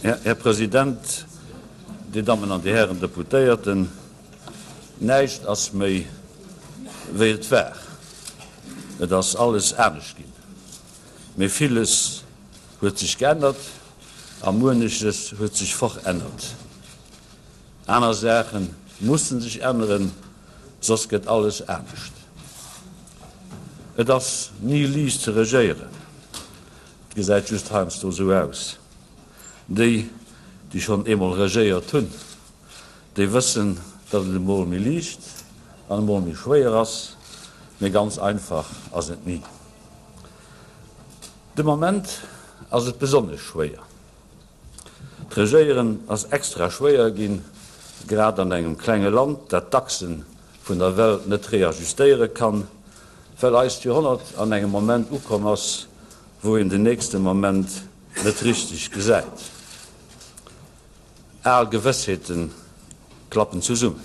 Här President, Dir Dammen an Dir Hären Deputéierten, näischt ass méi wéi et war. Et ass alles anescht ginn. Mee villes huet sech geännert a mueneches huet sech verännert. Aner Saache mussen sech änneren, soss gëtt alles anescht. Et ass ni liicht ze regéieren, et gesäit just heiansdo esou aus. Déi, déi schonn eemol regéiert hunn, déi wëssen, datt et emol méi liicht an emol méi schwéier ass, mee ganz einfach ass et ni. De Moment ass et besonnesch schwéier. D'Regéieren ass extra schwéier ginn, grad an engem klenge Land, dat d'Achse vun der Welt net reajustéiere kann, well eist Joerhonnert an engem Moment ukomm ass, wou een den nächste Moment net richteg gesäit. Al Gewëssheete klappen zesummen.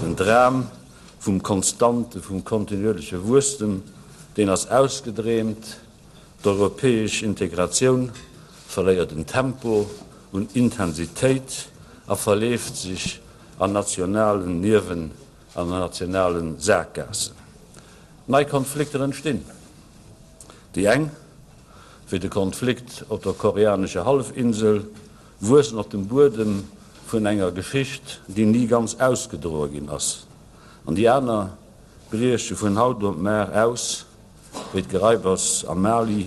Den Dram vum konstante, vum kontinuierleche Wuesstem, deen ass ausgedreemt. D'europäesch Integratioun verléiert un Tempo, un Intensitéit a verleeft sech an nationalen Niewen an an nationale Saakgaassen. Nei Konflikter entstinn. Déi eng, wéi de Konflikt op der koreanescher Hallefinsel, wuessen op dem Buedem vun enger Geschicht, déi ni ganz ausgedroe ginn ass, an déi aner brieche vun haut op mar aus, wéi d'Geraibers am Mali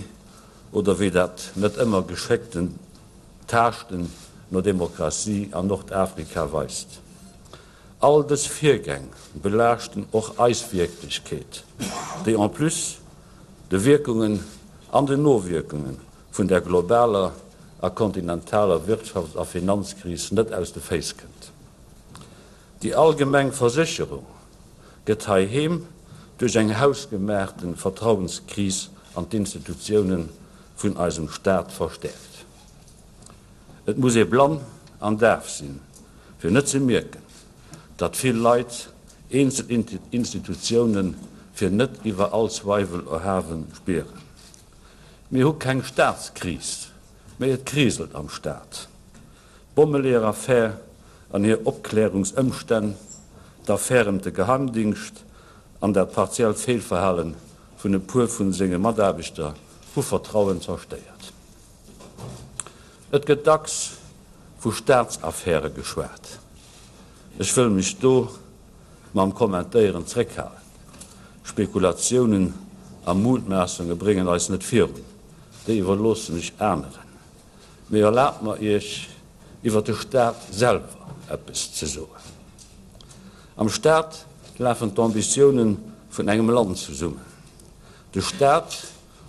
oder wéi dat net ëmmer geschéckten Taaschten no Demokratie an Nordafrika weist. All dës Virgäng belaaschten och eis Wierklechkeet, déi en plus de Wierkungen an den Nowierkunge vun der globaler a kontinentaler Wirtschafts a Finanzkris net aus de Féiss kënnt. Déi allgemeng Versécherung gëtt heiheem duerch eng hausgemaachte Vertrauenskris an d'Institutioune vun eisem Staat verstäerkt. Et muss ee blann an daf sinn, fir net ze mierken, datt vill Leit eenzel Institutioune fir net iwwer all Zweiwel erhawe spieren. Mir hu keng Staatskris, mee et kriselt am Staat. D'Bommeleeër-Affär an hir Opklärungsëmstänn, d'Affär ëm de Geheimdingscht an dat partiellt Feelverhale vun e puer vu senge Mataarbechter hu Vertrauen zerstéiert. Et gëtt dacks vu Staatsaffäre geschwat. Ech wëll mech do mam Kommentéieren zréckhalen. Spekulatiounen a Mutmaassunge bréngen eis net virun, déi iwwerloossen ech aneren. Mee erlaabt mer Iech iwwer de Staat selwer eppes ze soen. Am Staat lafen d'Ambitiounen vun engem Land zesummen. De Staat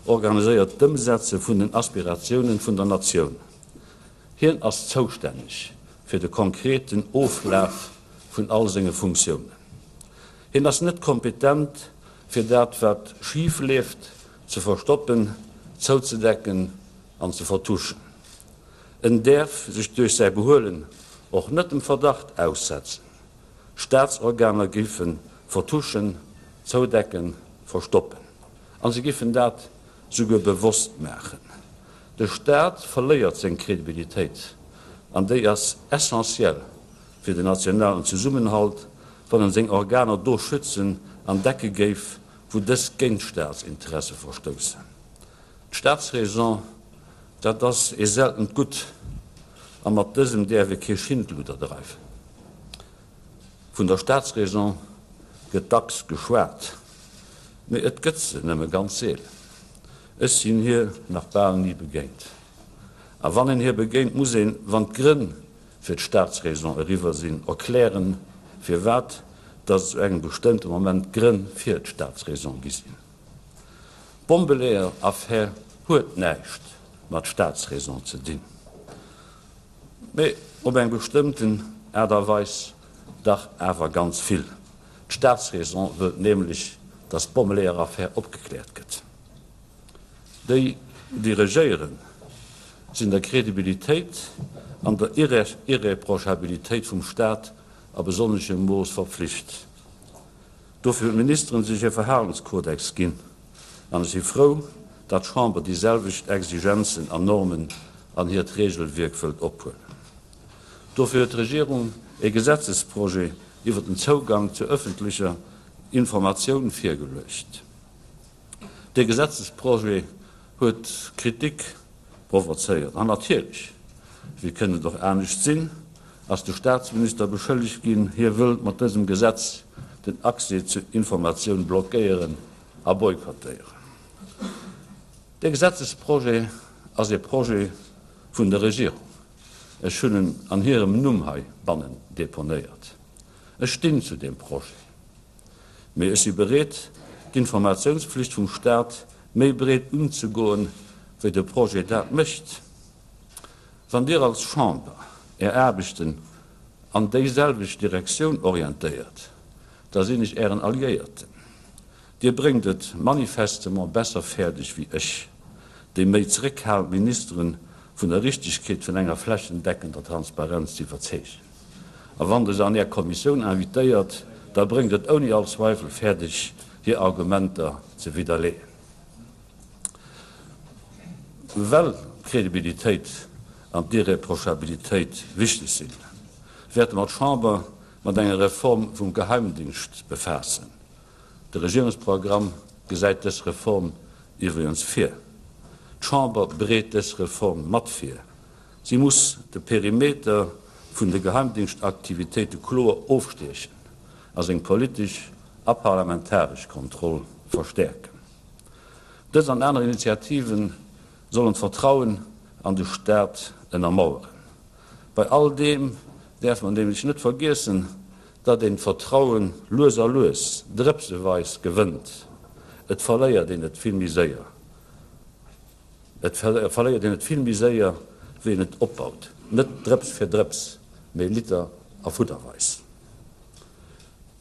organiséiert d'Ëmsetze vun den Aspiratiounen vun der Natioun. Hien ass zoustänneg fir de konkreten Oflaf vun all senge Funktiounen. Hien ass net kompetent fir dat wat schif leeft ze verstoppen, zouzedecken an ze vertuschen. En däerf sech duerch säi Behuelen och net dem Verdacht aussetzen, Staatsorganer géife vertuschen, zoudecken, verstoppen. A se giffen dat souguer bewosst maachen. De Staat verléiert seng Kredibilitéit, an déi ass essentiell fir den nationalen Zesummenhalt, wann en seng Organer do schützen an decke géif, wou dës géint Staatsinteresse verstoussen. D'Staatsräson, dat ass ee seltent Gutt, a mat dësem däerf ee kee Schindluder dreiwen. Vun der Staatsräson gëtt dacks geschwat, mee et gëtt se nëmme ganz seelen. Ech sinn hir nach bal ni begéint. A wann een hir begéint, muss een, wann d'Grënn fir d'Staatsräson eriwwer sinn, erklären, firwat datt zu engem bestëmmte Moment d'Grënn fir d'Staatsräson gi sinn. D'Bommeleeër-Affär huet näischt mat Staatsräson ze dinn, mee op eng bestëmmten Aart a Weis dach awer ganz vill. D'Staatsräson wëllt nämlech, datt d'Bommeleeër-Affär opgekläert gëtt. Déi, déi regéieren, sinn der Kredibilitéit an der Irreprochabilitéit vum Staat a besonneschem Mooss verpflicht. Dofir hunn d'Ministeren sech e Verhalenskodex ginn, an ech si frou, datt d'Chamber déi selwecht Exigenzen an Normen an hiert Regelwierk wëllt ophuelen. Dofir huet d'Regierung e Gesetzesprojet iwwer den Zougang zu ëffentlecher Informatioun virgeluecht. Dee Gesetzesprojet huet Kritik provozéiert. An natierlech, wéi kënnt et och anescht sinn, ass de Staatsminister beschëllegt ginn, hie wëllt mat dësem Gesetz den Accès zu Informatioun blockéieren a boykottéieren. Dee Gesetzesprojet ass ee Projet vun der Regierung. Ech hunn en an hirem Numm heibannen deponéiert. Ech stinn zu deem Projet. Mee ech si bereet, d'Informatiounspflicht vum Staat méi breet unzegoen, wéi de Projet dat mécht. Wann Dir als Chamber Är Aarbechten an déiselwecht Direktioun orientéiert, da sinn ech Ären Alliéierten. Dir bréngt et manifestement besser fäerdeg wéi ech, déi méi zeréckhalend Ministeren vun der Richtegkeet vun enger flächendeckender Transparenz ze iwwerzeegen. A wann Der se an Är Kommissioun invitéiert, da bréngt et ouni all Zweifel fäerdeg, hir Argumenter ze widderleeën. Well d'Credibilitéit an d'Irreprochabilitéit wichteg sinn, wäerte mer d'Chamber mat enger Reform vum Geheimdingscht befaassen. De Regierungsprogramm gesäit dës Reform iwwregens vir. D'Chamber bereet dës Reform mat vir. Si muss de Perimeter vun de Geheimdingschtaktivitéite kloer ofstiechen a seng politesch a parlamentaresch Kontroll verstäerken. Dës an aner Initiative sollen d'Vertrauen an de Staat ënnermaueren. Bei all deem däerf mer nämlech net vergiessen, datt een d'Vertraue lues a lues, drëpseweis gewënnt. Et verléiert een et vill méi séier. Et verléiert een et vill méi séier, wéi een et opbaut. Net Drëps fir Drëps, mee Liter a Fudderweis.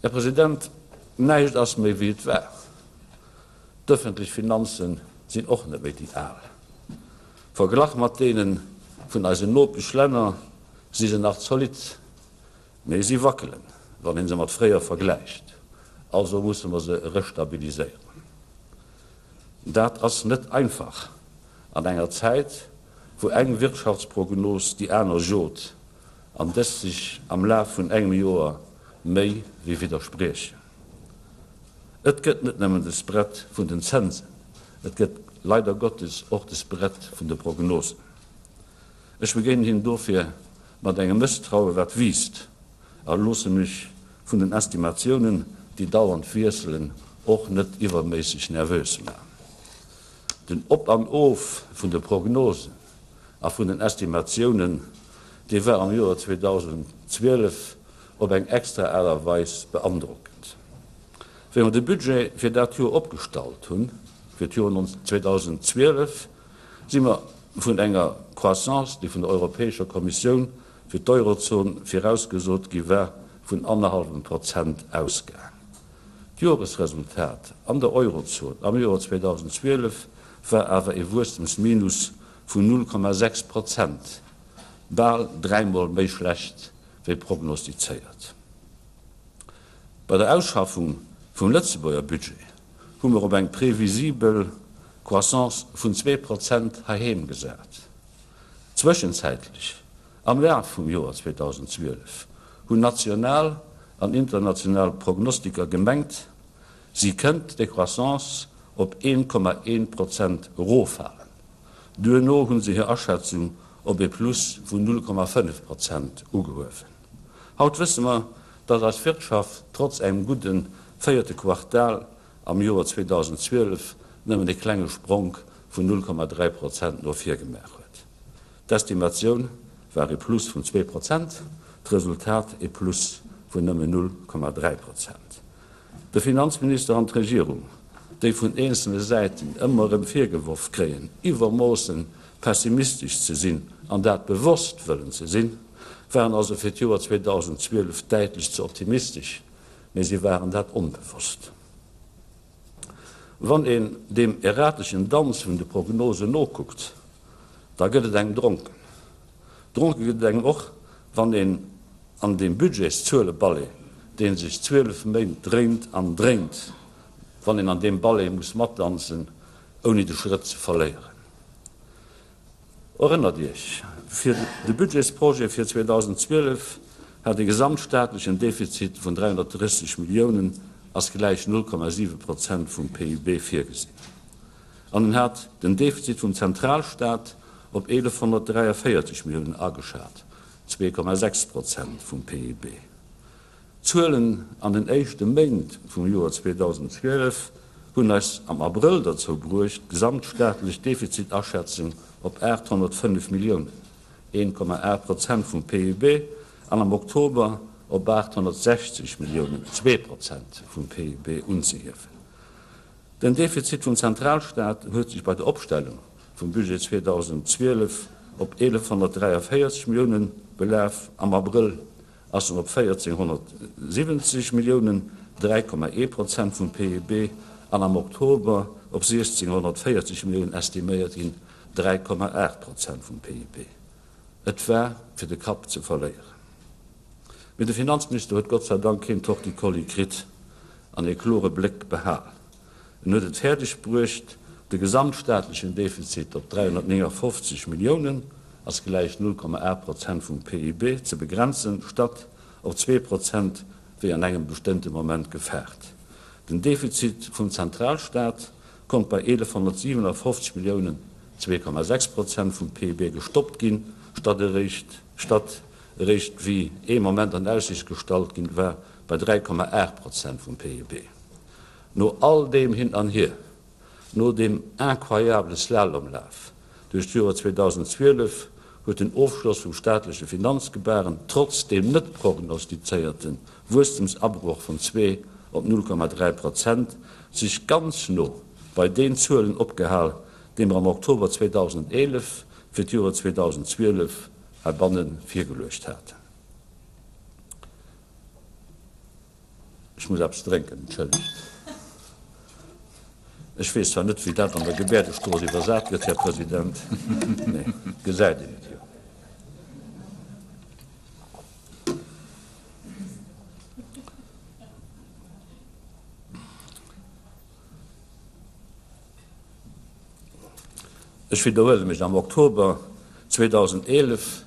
Här President, näischt ass méi wéi et war. D'ëffentlech Finanze sinn och net méi déi al. Verglach mat deene vun eisen Nopeschlänner si se nach zolidd, mee si wackelen, wann ee se mat fréier vergläicht. Also musse mer se restabiliséieren. Dat ass net einfach an enger Zäit, wou eng Wirtschaftsprognos déi aner jot an dës sech am Laf vun engem Joer méi wéi widderspriechen. Et gëtt net nëmmen de Spread vun den Zënsen, et gëtt leider Gottes och de Spread vun de Prognosen. Ech begéinen him dofir mat engem Mësstraue wat wiisst a loosse mech vun den Estimatiounen, déi dauernd wiesselen, och net iwwerméisseg nervös man. Den Op an Of vun de Prognosen a vun den Estimatiounen, dee war am Joer 2012 op eng extra Aart a Weis beandrockend. Wéi mer de Budget fir dat Joer opgestallt hunn, fir d'Joer 2012, si mer vun enger Croissance, déi vun der Europäescher Kommissioun fir d'Eurozon virausgesot gi war, vun annerhallwem Prozent ausgaang. D'Joresresultat an der Eurozon am Joer 2012 war awer ee Wuesstemsminus vun 0,6 Prozent, bal dräimol méi schlecht wéi prognostizéiert. Bei der Ausschaffung vum Lëtzebuerger Budget hu mer op eng previsibel Croissance vun 2% heiheem gesat. Zwëschenzäitlech, am Laf vum Joer 2012, hunn national an international Prognostiker gemengt, si kënnt déi Croissance op 1,1% eroffalen. Duerno hu se hir Aschätzung op ee Plus vun 0,5% ugehuewen. Haut wësse mer, datt eis Wirtschaft trotz engem gudde véierte Quartal am Joer 2012 nëmmen e klenge Spronk vun 0,3 Prozent no vir gemaach huet. D'Estimatioun war e Plus vun 2 Prozent, d'Resultat e Plus vun nëmmen 0,3 Prozent. De Finanzminister an d'Regierung, déi vun eenzele Säiten ëmmer erëm virgeworf kréien, iwwermoossen pessimistesch ze sinn an dat bewosst wëllen ze sinn, waren also fir d'Joer 2012 däitlech ze optimistesch, mee si waren dat onbewosst. Wann een deem errateschen Danz vun de Prognosen nokuckt, da gëtt et engem dronken. Dronke gëtt et engem och, wann een an deem Budgetszueleballet, dee sech 12 Méint dréint an dréint, wann een an deem Ballet muss matdanzen, ouni de Schrëtt ze verléieren. Erënnert Iech, fir de Budgetsprojet fir 2012 hat e gesamtstaatlechen Defizit vun 330 Milliounen, ass gläich 0,7 Prozent vum PIB, virgesinn. An en hat den Defizit vum Zentralstaat op 1.143 Milliounen ageschat, 2,6 Prozent vum PIB. D'Zuelen an den éischte Méint vum Joer 2012 hunn eis am Abrëll derzou bruecht, d'gesamtstaatlech Defizitaschätzung op 805 Milliounen, 1,8 Prozent vum PIB, an am Oktober op 860 Milliounen, 2 Prozent vum PIB, unzehiewen. Den Defizit vum Zentralstaat huet sech bei der Opstellung vum Budget 2012 op 1.143 Milliounen belaf, am Abrëll ass en op 1.470 Milliounen, 3,1 Prozent vum PIB, an am Oktober op 1.640 Milliounen estiméiert ginn, 3,8 Prozent vum PIB. Et war fir de Kapp ze verléieren. Mee de Finanzminister huet Gott sei Dank keen Torticolli kritt an ee klore Bléck behal. En huet et fäerdeg bruecht, de gesamtstaatlechen Defizit op 359 Milliounen, ass gläich 0,8 Prozent vum PIB, ze begrenzen, statt op 2 Prozent, wéi an engem bestëmmte Moment gefaart. Den Defizit vum Zentralstaat konnt bei 1.157 Milliounen, 2,6 Prozent vum PIB, gestoppt ginn, statt eréischt statt eréischt, wéi ee Moment an Aussiicht gestallt ginn war, bei 3,8 Prozent vum PIB. No all deem Hin an Hier, no deem incroyable Slalomlaf duerch d'Joer 2012, huet den Ofschloss vum staatleche Finanzgebaren trotz deem net prognostizéierte Wuesstemsabroch vun 2 op 0,3 Prozent sech ganz no bei den Zuelen opgehal, déi mer am Oktober 2011 fir d'Joer 2012 heibanne virgeluecht haten. Ech muss eppes drénken, entschëllegt. Ech weess zwar net, wéi dat an der Gebäerdesprooch iwwersat gëtt, Här President, mee gesäit een et jo. Ech widderhuele mech, Am Oktober 2011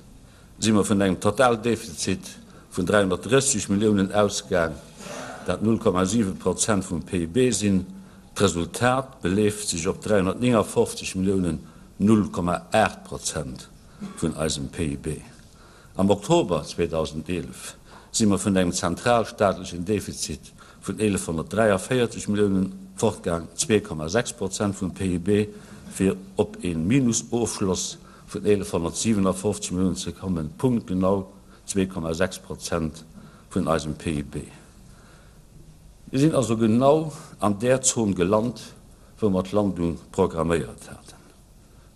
si mer vun engem Totaldefizit vun 330 Milliounen ausgaang, dat 0,7 Prozent vum PIB sinn. D'Resultat beleeft sech op 359 Milliounen, 0,8 Prozent vun eisem PIB. Am Oktober 2011 si mer vun engem zentralstaatlechen Defizit vun 1.143 Milliounen fortgaang, 2,6 Prozent vum PIB, fir op ee Minusofschloss vun 1.157 Milliounen ze kommen, punktgenau 2,6 Prozent vun eisem PIB. Mir sinn also genau an där Zon gelant, wou mer d'Landung programméiert haten.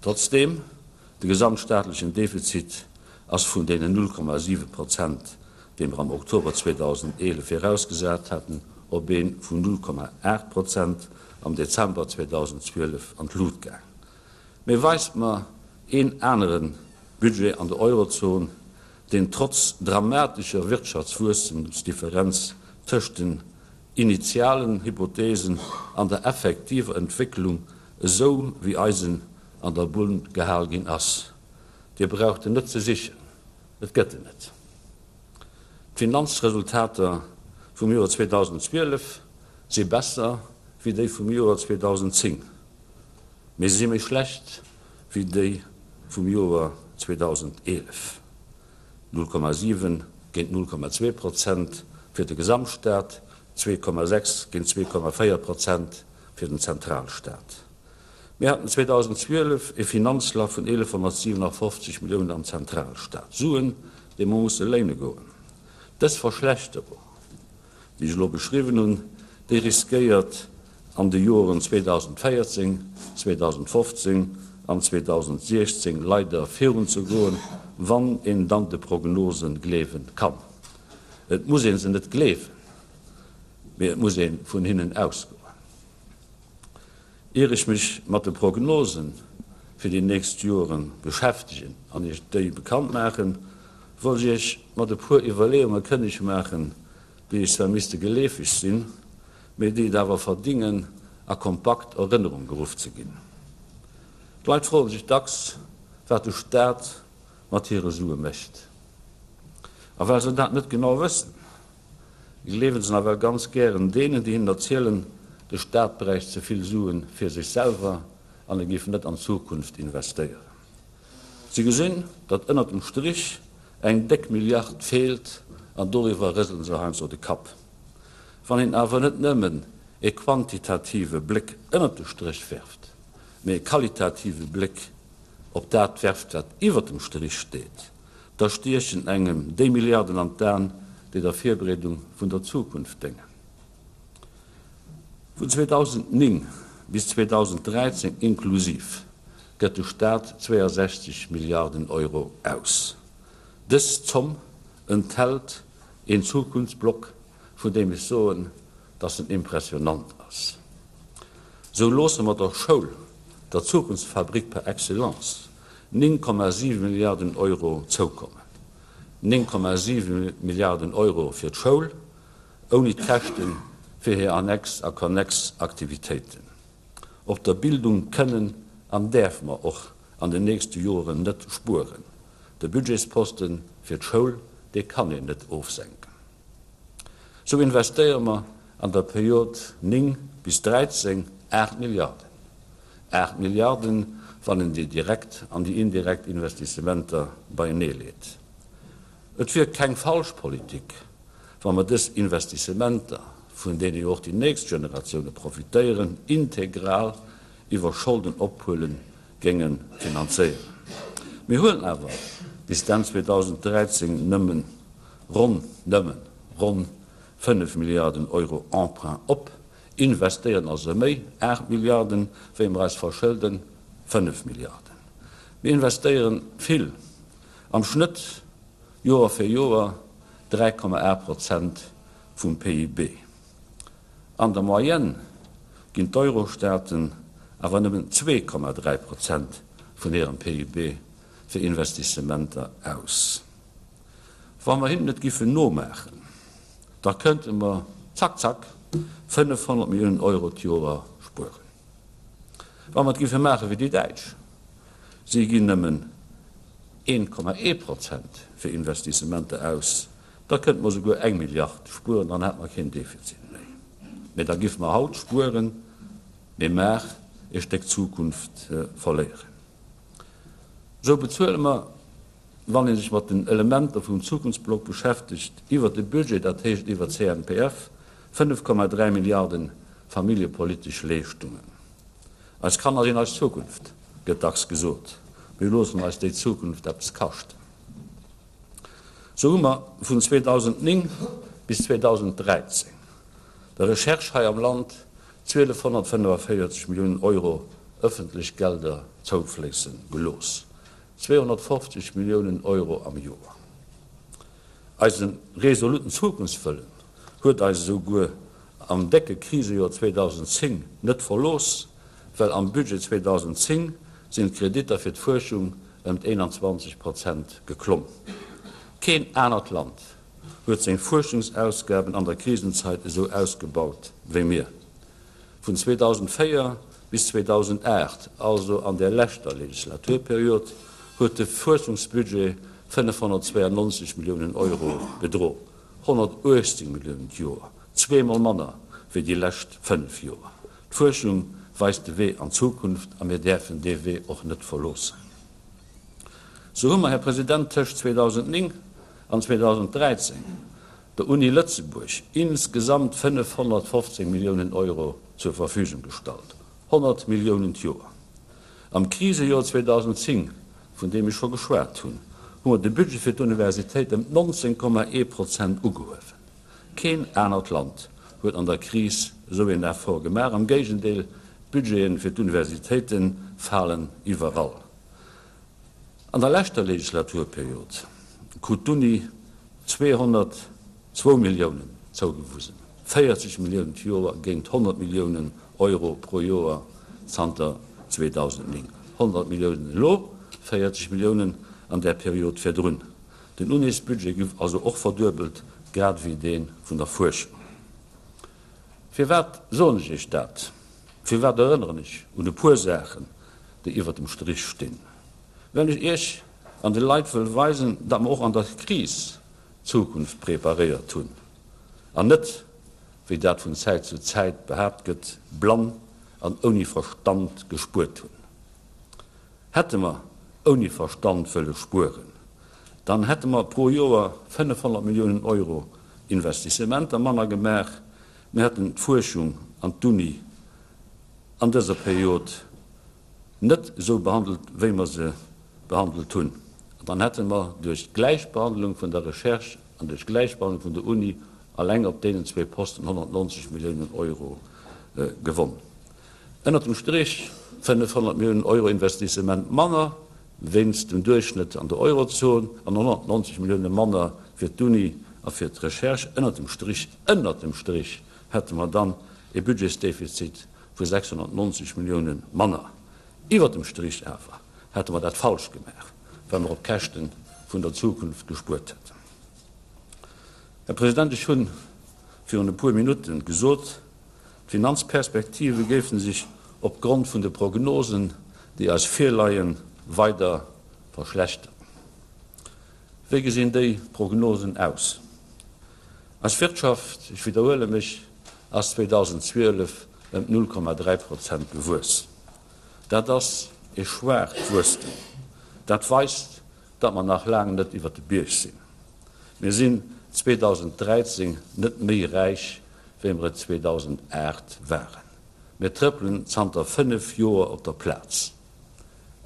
Trotzdeem, de gesamtstaatlechen Defizit ass vun deenen 0,7 Prozent, déi mer am Oktober 2011 virausgesat haten, op ee vun 0,8 Prozent am Dezember 2012 an d'Lut gaang. Mee weist mer een anere Budget an der Eurozon, deen trotz dramatescher Wirtschaftswuesstemsdifferenz tëscht den initialen Hypothesen an der effektiver Entwécklung esou wéi eisen an der Bunn gehal ginn ass. Dir braucht en net ze sichen, et gëtt en net. D'Finanzresultater vum Joer 2012 si besser wéi déi vum Joer 2010, mee se si méi schlecht wéi déi vum Joer 2011, 0,7 géint 0,2 Prozent fir de Gesamtstaat, 2,6 géint 2,4 Prozent fir den Zentralstaat. Mir haten 2012 e Finanzlach vun 1.157 Milliounen am Zentralstaat, Suen, déi mer musse léine goen. Dës Verschlechterung, déi ech elo beschriwwen hunn, déi riskéiert an de Joren 2014, 2015 an 2016 leider virunzegoen, wann een dann de Prognose gleewe kann. Et muss ee se net gleewen. Mee et muss ee vun hinnen ausgoen. Ier ech mech mat de Prognose fir déi nächst Jore beschäftegen an Iech déi bekannt maachen, wollt ech Iech mat e puer Iwwerleeunge kënneg maachen, déi Iech zwar misste geleefeg sinn, mee déi et awer verdingen, a kompakt Erënnerung geruff ze ginn. D'Leit froe sech dacks, wat de Staat mat hire Sue mécht. A well se dat net genau wëssen, gleewen se nawell ganz gären deenen, déi hinnen erzielen, de Staat bräicht ze vill Sue fir sech selwer an e géif net an d'Zukunft investéieren. Si gesinn, datt ënnert dem Strich eng déck Milliard feelt an doriwwer rëselen se heiansdo de Kapp. Wann een awer net nëmmen e quantitative Bléck ënnert de Stréch werft, mee e qualitative Bléck op dat werft, wat iwwert dem Strich steet, da stiechen engem déi Milliarden an d'Aen, déi der Virbereedung vun der Zukunft déngen. Vun 2009 bis 2013 inklusiv gëtt de Staat 62 Milliarden Euro aus. Dës Zomm enthält een Zukunftsblock, vun deem ech soen, dass en impressionant ass. Sou loosse mer der Schoul, der Zukunftsfabrik par excellence, 9,7 Milliarden Euro zoukommen. 9,7 Milliarden Euro fir d'Schoul, ouni d'Käschte fir hir annex a konnex Aktivitéiten. Op der Bildung kënnen an däerfe mer och an den nächste Joren net spueren. De Budgetsposte fir d'Schoul, dee kann een net ofsenken. Sou investéiere mer an der Period 9 bis 13 8 Milliarden. 8 Milliarden, wann een déi direkt an déi indirekt Investissementer beienee leet. Et wier keng falsch Politik, wa mer dës Investissementer, vun deene jo och déi nächst Generatioune profitéieren, integral iwwer Scholden ophuele géinge finanzéieren. Mir huelen awer bis d'Enn 2013 nëmmen ronn, nëmmen ronn 5 Milliarden Euro Emprunt op, investéieren also méi, 8 Milliarden, wéi mer eis verschëlden, 5 Milliarden. Mir investéieren vill, am Schnëtt Joer fir Joer 3,8 Prozent vum PIB. An der Moyenne ginn d'Eurostaaten awer nëmmen 2,3 Prozent vun hirem PIB fir Investissementer aus. Wa mer hinnen et giffen nomaachen, da kënnte mer zack zack 500 Milliounen Euro d'Joer spueren. Wa mer et giffe maache wéi déi Däitsch, si ginn nëmmen 1,1 Prozent fir Investissementer aus, da kënnte mer souguer eng Milliard spueren, dann hätte mer keen Defizit méi. Mee da giffe mer haut spueren, mee mar e Stéck Zukunft verléieren. Esou bezuele mer, wann ee sech mat den Elementer vum Zukunftsblock beschäftegt, iwwert de Budget, dat heescht iwwer CNPF, 5,3 Milliarden familljepolitesch Leeschtungen. Eis Kanner sinn eis Zukunft, gëtt dacks gesot. Mir loossen eis déi Zukunft eppes kaschten. Sou hu mer vun 2009 bis 2013 der Recherche hei am Land 1.245 Milliounen Euro ëffentlech Gelder zoufléisse gelooss, 250 Milliounen Euro am Joer. Eise resoluten Zukunftswëllen huet eis esou guer am décke Krisejoer 2010 net verlooss, well am Budget 2010 sinn d'Kreditter fir d'Fuerschung ëm 21 Prozent geklomm. Keen anert Land huet seng Fuerschungsausgaben an der Krisenzeit esou ausgebaut wéi mir. Vun 2004 bis 2008, also an där leschter Legislaturperiod, huet de Fuerschungsbudget 592 Milliounen Euro bedro, 118 Milliounen d'Joer, zweemol manner wéi déi lescht fënnef Joer. D'Fuerschung weist de Wee an d'Zukunft a mir däerfen dee Wee och net verloossen. Sou hu mer, Här President, tëscht 2009 an 2013 der Uni Lëtzebuerg insgesamt 515 Milliounen Euro zur Verfügung gestallt, 100 Milliounen d'Joer. Am Krisejoer 2010, vun deem ech scho geschwat hunn, hu mer de Budget fir d'Universitéit ëm 19,1 Prozent ugehuewen. Keen anert Land huet an der Kris esou een Effort gemaach. Am Géigendeel, d'Budgete fir d'Universitéite falen iwwerall. An der leschter Legislaturperiod krut d'Uni 202 Milliounen zougewusen, 40 Milliounen d'Joer géint 100 Milliounen Euro pro Joer zanter 2009. 100 Milliounen elo, 40 Milliounen an där Period virdrun. Den Unisbudget gouf also och verduebelt, grad ewéi dee vun der Fuerschung. Firwat soen ech Iech dat? Firwat erënneren ech un e puer Saachen, déi iwwert dem Strich stinn? Well ech Iech an de Leit wëll weisen, datt mer och an der Kris d'Zukunft preparéiert hunn an net, wéi dat vun Zäit zu Zäit behaapt gëtt, blann an ouni Verstand gespuert hunn. Hätte mer ouni Verstand wëlle spueren, dann hätte mer pro Joer 500 Milliounen Euro Investissementer manner gemaach, mir hätten d'Fuerschung an d'Uni an dëser Period net esou behandelt, wéi mer se behandelt hunn. An dann hätte mer duerch d'Gläichbehandlung vun der Recherche an duerch d'Gläichbehandlung vun der Uni alleng op deenen zwee Posten 190 Milliounen Euro gewonn. Ënnert dem Strich 500 Milliounen Euro Investissement manner wéinst dem Duerchschnëtt an der Eurozon an 190 Millioune manner fir d'Uni a fir d'Recherche. Ënnert dem Strich, ënnert dem Strich hätte mer dann e Budgetsdefizit vu 690 Millioune manner. Iwwert dem Strich awer hätte mer dat falsch gemaach, well mer op Käschte vun der Zukunft gespuert hätten. Här President, ech hu virun e puer Minutte gesot, d'Finanzperspektive géife sech opgrond vun de Prognosen, déi eis virleien, weider verschlechteren. Wéi gesinn déi Prognosen aus? Eis Wirtschaft, ech widderhuele mech, ass 2012 ëm 0,3 Prozent gewuess. Dat ass e schwaacht Wuesstem. Dat weist, datt mer nach laang net iwwer de Bierg sinn. Mir sinn 2013 net méi räich, wéi mer et 2008 waren. Mir trëppelen zanter fënnef Joer op der Plaz.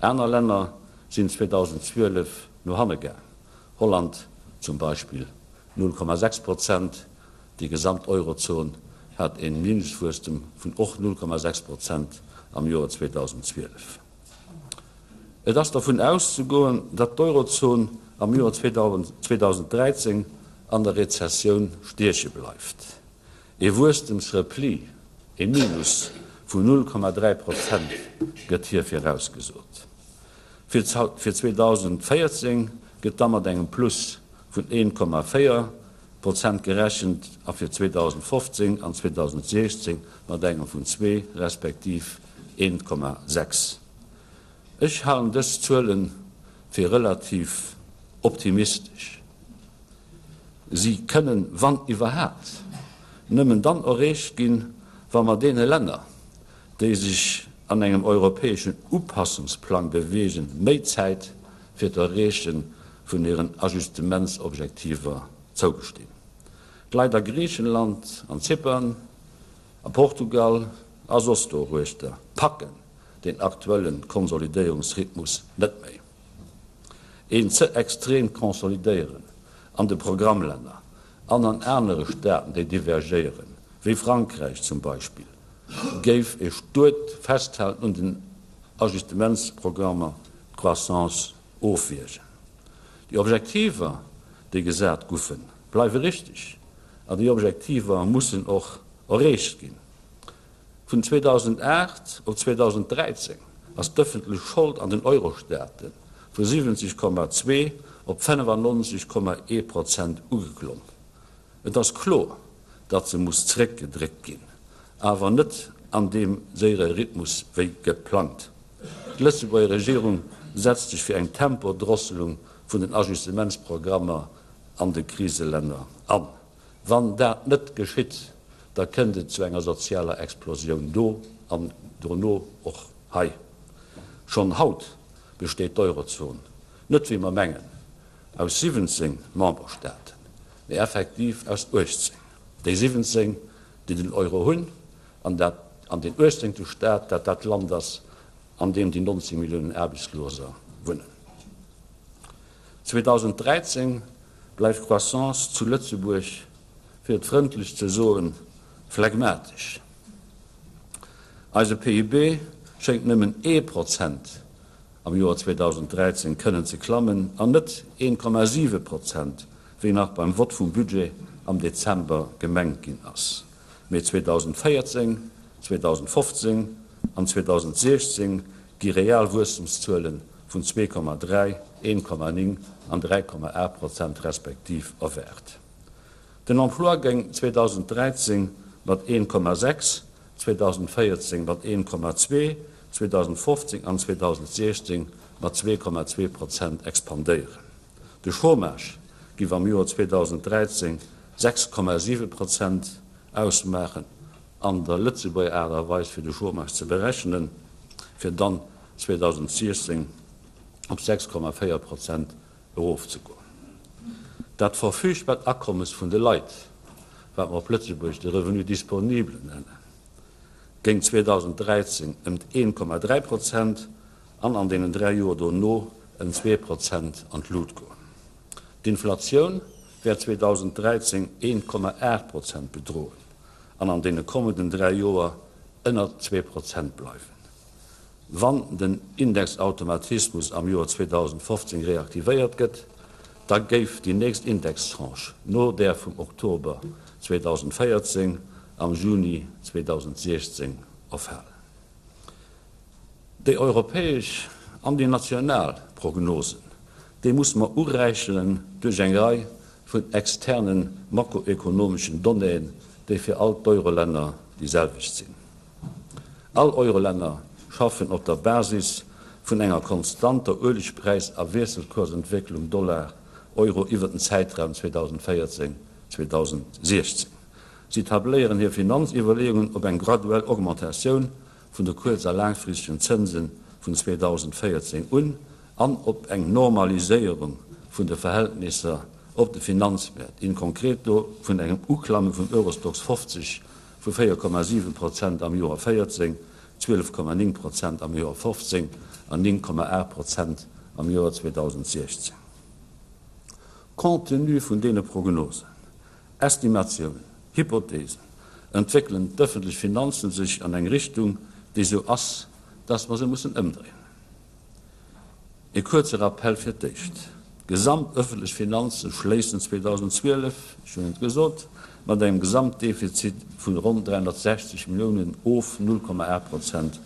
Aner Länner sinn 2012 no hanne gaang, Holland zum Beispill 0,6 Prozent, déi gesamt Eurozon hat e Minuswuesstem vun och 0,6 Prozent am Joer 2012. Et ass dervun auszegoen, datt d'Eurozon am Joer 2013 an der Rezessioun stieche bleift. E Wuesstemsrepli, e Minus vun 0,3 Prozent gëtt hir virausgesot. Fir 2014 gëtt da mat engem Plus vun 1,4 Prozent gerechent a fir 2015 an 2016 mat engem vun zwee respektiv 1,6. Ech halen dës Zuele fir relativ optimistesch. Si kënnen, wann iwwerhaapt, nëmmen dann erreecht ginn, wa mer deene Länner, déi sech an engem europäeschen Upassungsplang beweegen, méi Zäit fir d'Erreeche vun hiren Ajustementsobjektiver zougestinn. D'Leit a Griichenland, an Zypern, a Portugal a soss doruechter packen den aktuelle Konsolidéierungsrhythmus net méi. Een ze extreemt Konsolidéieren an de Programmlänner an an anere Staaten, déi divergéieren, wéi Frankräich zum Beispill, géif e stuert Festhalen un den Ajustementsprogrammer d'Croissance ofwiergen. Déi Objektiver, déi gesat guffen, bleiwe richteg an déi Objektiver mussen och erreecht ginn. Vun 2008 op 2013 ass d'ëffentlech Schold an den Eurostaate vu 70,2 op 95,1 Prozent ugeklomm. Et ass kloer, datt se muss zeréckgedréckt ginn, awer net an deem séiere Rhythmus wéi geplangt. D'Lëtzebuerger Regierung setzt sech fir eng Tempodrosselung vun den Ajustementsprogrammer an de Kriselänner an. Wann dat net geschitt, da kënnt et zu enger sozialer Explosioun do an dono och hei. Schonn haut besteet d'Eurozon net, wéi mer mengen, aus 17 Memberstaaten, mee effektiv aus 18. Déi 17, déi den Euro hunn, an dat an deen uechtzéngte Staat, dat dat Land ass, an deem déi 19 Milliounen Aarbechtsloser wunnen. 2013 bleift d'Croissance zu Lëtzebuerg, fir et frëndlech ze soen, phlegmatesch. Eise PIB schéngt nëmmen ee Prozent am Joer 2013 kënnen ze klammen an net 1,7 Prozent, wéi nach beim Vott vum Budget am Dezember gemengt ginn ass. Mee 2014, 2015 an 2016 gi real Wuesstemszuele vun 2,3, 1,9 an 3,8 Prozent respektiv erwaart. Den Emploi géing 2013 mat 1,6, 2014 mat 1,2, 2015 an 2016 mat 2,2 Prozent expandéieren. De Chômage giff am Joer 2013 6,7 Prozent ausmaachen, an der Lëtzebuerger Aart a Weis fir de Chômage ze berechnen, fir dann 2016 op 6,4 Prozent erofzegoen. Dat verfügbart Akommes vun de Leit, wat mer op Lëtzebuergesch de Revenu disponible nennen, géing 2013 ëmt 1,3 Prozent an an deenen 3 Joer dono ëm 2 Prozent an d'Lut goen. D'Inflatioun wäert 2013 1,8 Prozent bedroen an an deene kommenden 3 Joer ënnert 2 Prozent bleiwen. Wann den Indexautomatismus am Joer 2015 reaktivéiert gëtt, da géif déi nächst Indextranche no där vum Oktober 2014 am Juni 2016 erfalen. Déi europäesch an déi national Prognosen, déi musse mer uräicheren duerch eng Rei vun externe makroökonomeschen Donnéeën, déi fir all d'Eurolänner déi selwecht sinn. All Eurolänner schaffen op der Basis vun enger konstanter Uelegpräis a Wiesselkursentwécklung Dollar, Euro iwwer den Zäitraum 2014, 2016. Si tabléieren hir Finanziwwerleeungen op eng graduell Augmentatioun vun de kuerz a laangfristegen Zënse vun 2014 un an op eng Normaliséierung vun de Verhältnisser op de Finanzmäert, in concreto vun engem Uklamme vum Eurostoxx 50 vu 4,7 Prozent am Joer 14, 12,9 Prozent am Joer 15 an 9,8 Prozent am Joer 2016. Compte tenu vun deene Prognosen, Estimatiounen, Hypothesen, entwéckelen d'ëffentlech Finanzen sech an eng Richtung, déi sou ass, dass mer se mussen ëmdréinen. E kuerze Rappel fir d'éischt, D'gesamt ëffentlech Finanze schléissen 2012, ech hunn et gesot, mat engem Gesamtdefizit vun ronn 360 Milliounen of, 0,8 Prozent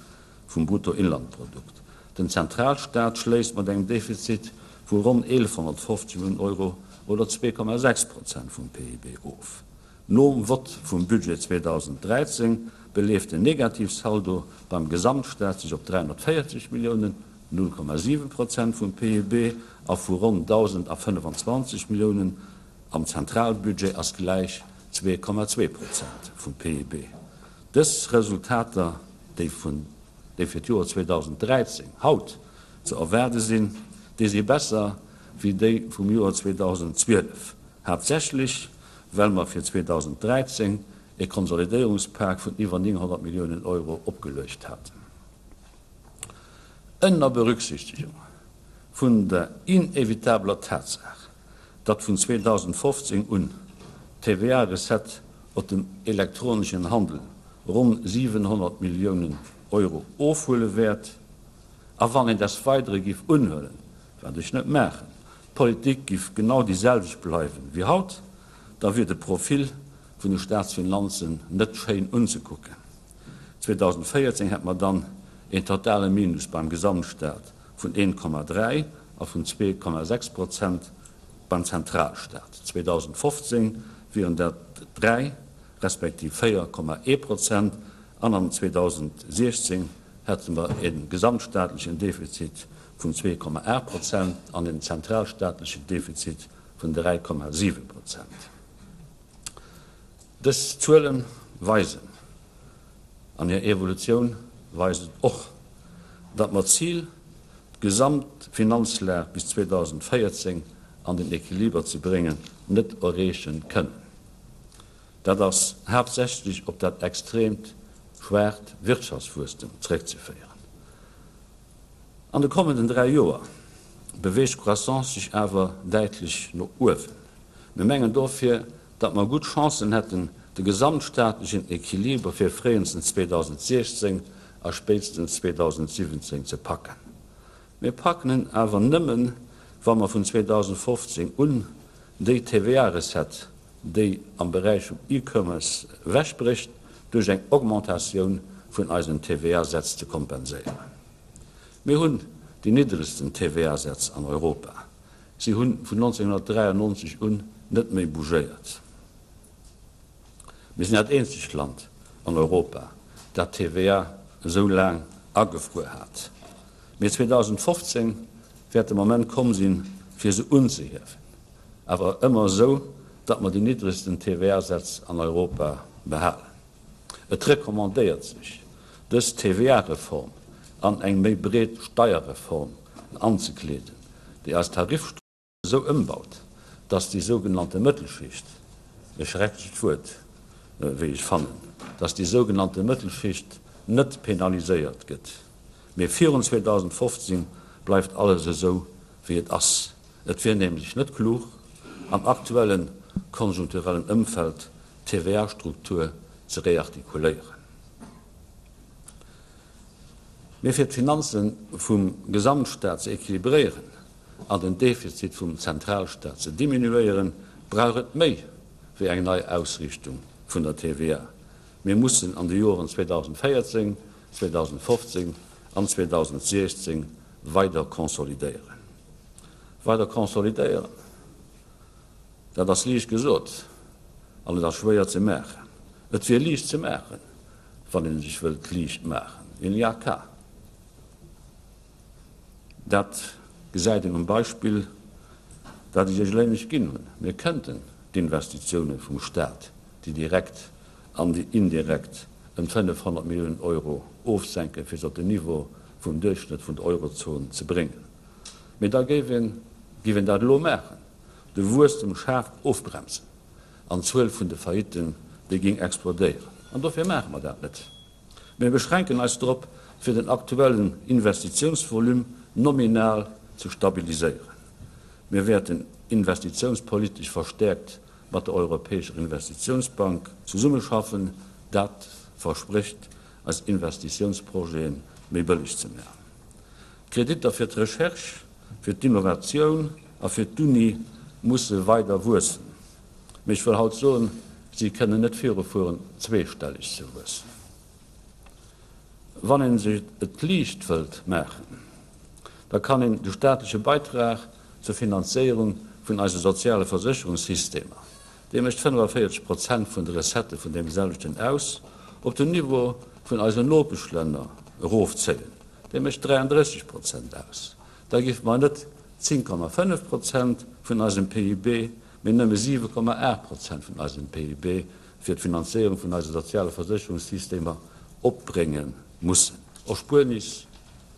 vum Bruttoinlandprodukt. Den Zentralstaat schléisst mat engem Defizit vu ronn 1.150 Milliounen Euro oder 2,6 Prozent vum PIB of. Nom Vott vum Budget 2013 beleeft den Negativsaldo beim Gesamtstaat sech op 340 Milliounen, 0,7 Prozent vum PIB, a vu ronn 1.025 Milliounen am Zentralbudget ass gläich 2,2 Prozent vum PIB. Dës Resultater, déi vun déi fir d'Joer 2013 haut ze erwaarde sinn, déi si besser wéi déi vum Joer 2012, haaptsächlech well mer fir 2013 e Konsolidéierungspak vun iwwer 900 Milliounen Euro opgeluecht haten. Ënner Berücksichtegung vun der inevitabler Tatsaach, datt vun 2015 un d'TVA-Recette op dem elektroneschen Handel ronn 700 Milliounen Euro ofhuele wäert, a wann een des Weidere giff unhuelen, wat ech net maachen, d'Politik giff genau déi selwecht bleiwen wéi haut, da wier de Profil vun de Staatsfinanzen net schéin unzekucken. 2014 hätt mer dann een totale Minus beim Gesamtstaat vun 1,3 a vun 2,6 Prozent beim Zentralstaat. 2015 wieren dat 3 respektiv 4,1 Prozent an an 2016 hätte mer e gesamtstaatlechen Defizit vun 2,8 Prozent an en zentralstaatlechen Defizit vun 3,7 Prozent. Dës Zuele weisen, an hir Evolutioun weist et och, datt mer d'Zil, d'Gesamtfinanzlag bis 2014 an den Equiliber ze bréngen, net erreeche kënnen. Dat ass haaptsächlech op dat extreemt schwaacht Wirtschaftswuesstem zréckzeféieren. An de kommenden 3 Joer beweegt d'Croissance sech awer däitlech no uewen. Mir mengen dofir, datt mer gutt Chancen hätten, de gesamtstaatlechen Equiliber fir fréienstens 2016 a spéitstens 2017 ze packen. Mir packen en awer nëmmen, wa mer vun 2015 un déi TVA-Recette, déi am Beräich vum E-Commerce ewechbrécht, duerch eng Augmentatioun vun eisen TVA-Sätz ze kompenséieren. Mir hunn déi niddregsten TVA-Sätz an Europa. Si hu vun 1993 un net méi bougéiert. Mir sinn dat eenzegt Land an Europa, dat d'TVA esou laang agefruer hat. Mee 2015 wäert de Moment komm sinn, fir se unzehiewen, awer ëmmer esou, datt mer déi niddregsten TVA-Sätz an Europa behalen. Et recommandéiert sech, dës TVA-Reform an eng méi breet Steierreform anzekleeden, déi eis Tarifstruktur esou ëmbaut, datt déi sougenannte Mëttelschicht, e schrecklecht Wuert, wéi ech fannen, datt déi sougenannte Mëttelschicht net penaliséiert gëtt. Mee virun 2015 bleift alles esou, wéi et ass. Et wier nämlech net klug, am aktuelle konjunkturellen Ëmfeld d'TVA-Struktur ze reartikuléieren. Mee fir d'Finanze vum Gesamtstaat ze equilibréieren an den Defizit vum Zentralstaat ze diminuéieren, brauch et méi wéi eng nei Ausriichtung vun der TVA. Mir mussen an de Joren 2014, 2015 an 2016 weider konsolidéieren. Weider konsolidéieren, dat ass liicht gesot an et ass schwéier ze maachen. Et wier liicht ze maachen, wann ee sech wëllt liicht maachen. Il n'y a qu'à. Dat gesäit een um Beispill, dat ech Iech eléineg ginn hunn. Mir kënnten d'Investitioune vum Stat, déi direkt an déi indirekt, ëm 500 Milliounen Euro ofsenken, fir se op den Niveau vum Duerchschnëtt vun der Eurozon ze bréngen. Mee da géif een, géif een dat elo maachen, de Wuesstem schaarf ofbremsen an d'Zuel vun de Faillitten, déi géing explodéieren. An dofir maache mer dat net. Mir beschränken eis drop, fir den aktuellen Investitiounsvolume nominal ze stabiliséieren. Mir wäerten investitiounspolitesch verstäerkt mat der Europäescher Investitiounsbank zesummeschaffen. Dat versprécht, eis Investitiounsprojete méi bëlleg ze maachen. D'Kreditter fir d'Recherche, fir d'Innovatioun a fir d'Uni musse weider wuessen. Mee ech wëll haut soen, si kënnen net virufueren, zweestelleg ze wuessen. Wann ee sech et liicht wëllt maachen, da kann een de staatleche Beitrag zur Finanzéierung vun eise soziale Versécherungssystemer, dee mécht 45 Prozent vun de Recettë vun deem selwechten aus, op den Niveau vun eisen Nopeschlänner erofzéien, dee mécht 33 Prozent aus. Da géife mer net 10,5 Prozent vun eisem PIB, mee nëmme 7,8 Prozent vun eisem PIB fir d'Finanzéierung vun eise soziale Versécherungssystemer opbrénge mussen. Erspuernis,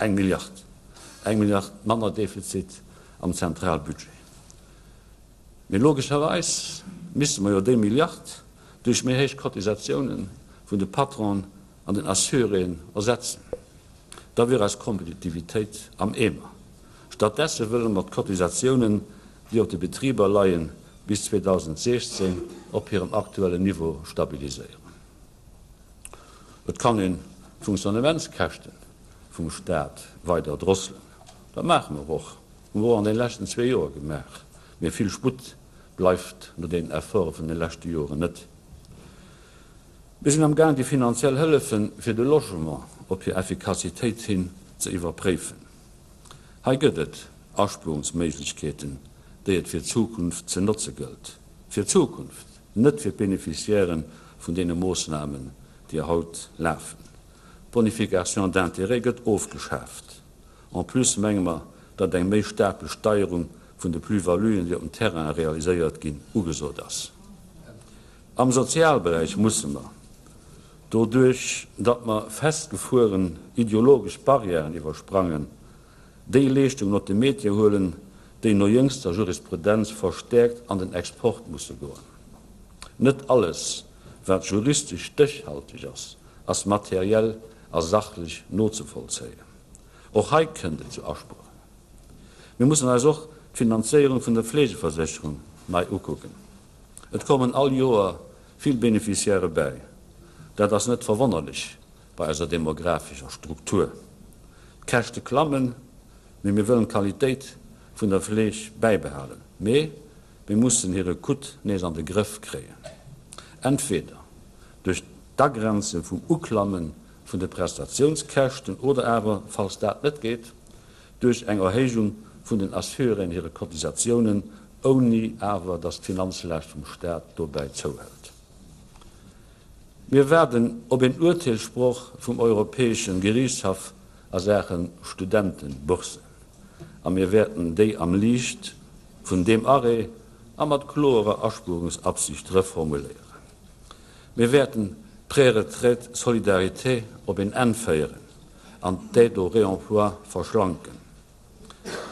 eng Milliard. Eng Milliard manner Defizit am Zentralbudget. Mee logescherweis misste mer jo déi Milliard duerch méi héich Cotisatiounen vun de Patronen an den Assuréen ersetzen. Da wier eis Kompetitivitéit am Eemer. Stattdesse wëlle mer d'Cotisatiounen, déi op de Betriber leien, bis 2016 op hirem aktuellen Niveau stabiliséieren. Et kann een d'Funktionnementskäschte vum Staat weider drosselen. Dat maache mer och, hu mer och an de leschten zwee Joer gemaach. Mee vill Sputt bleift no deenen Efforte vun de leschte Joren net. Mir sinn am Gaang déi finanziell Hëllefe fir de Logement op hir Effikassitéit hin ze iwwerpréifen. Hei gëtt et Aspuerungsméiglechkeeten, déi et fir d'Zukunft ze notze gëllt. Fir d'Zukunft, net fir d'Beneficiairë vun deene Moossnamen, déi haut lafen. D'Bonification d'intérêts gëtt ofgeschaaft. En plus menge mer, datt eng méi staark Besteierung vun de Plus-valuen, déi op dem Terrain realiséiert ginn, ugesot ass. Am Sozialberäich musse mer, doduerch datt mer festgefueren ideologesch Barrièren iwwersprangen, déi Leeschtungen op de Métier huelen, déi no jëngster Jurisprudenz verstäerkt an den Export musse goen. Net alles, wat juristesch stéchhalteg ass, ass materiell a sachlech nozevollzéien. Och hei kënnt et zu Aspuerungen. Mir mussen eis och d'Finanzéierung vun der Fleegeversécherung nei ukucken. Et kommen all Joer vill Beneficiairë bäi. Dat ass net verwonnerlech bei eiser demographescher Struktur. D'Käschte klammen, mee mir wëllen d'Qualitéit vun der Fleeg bäibehalen. Mee mir mussen hire Coût nees an de Grëff kréien. Entweder duerch d'Agrenze vum Uklamme vun de Prestatiounskäschten oder awer, falls dat net geet, duerch eng Erhéijung vun den Assuréen hire Cotisatiounen, ouni awer datt d'Finanzlaascht vum Staat dobäi zouhëlt. Mir waarden op een Urteelssproch vum Europäesche Geriichtshaff. a Saache Studentenboursen a mir wäerten déi am Liicht vun deem Arrêt a mat kloerer Aspuerungsabsicht reformuléieren. Mir wäerten d'Préretraite solidarité op een Enn féieren an d'Aide au réemploi verschlanken.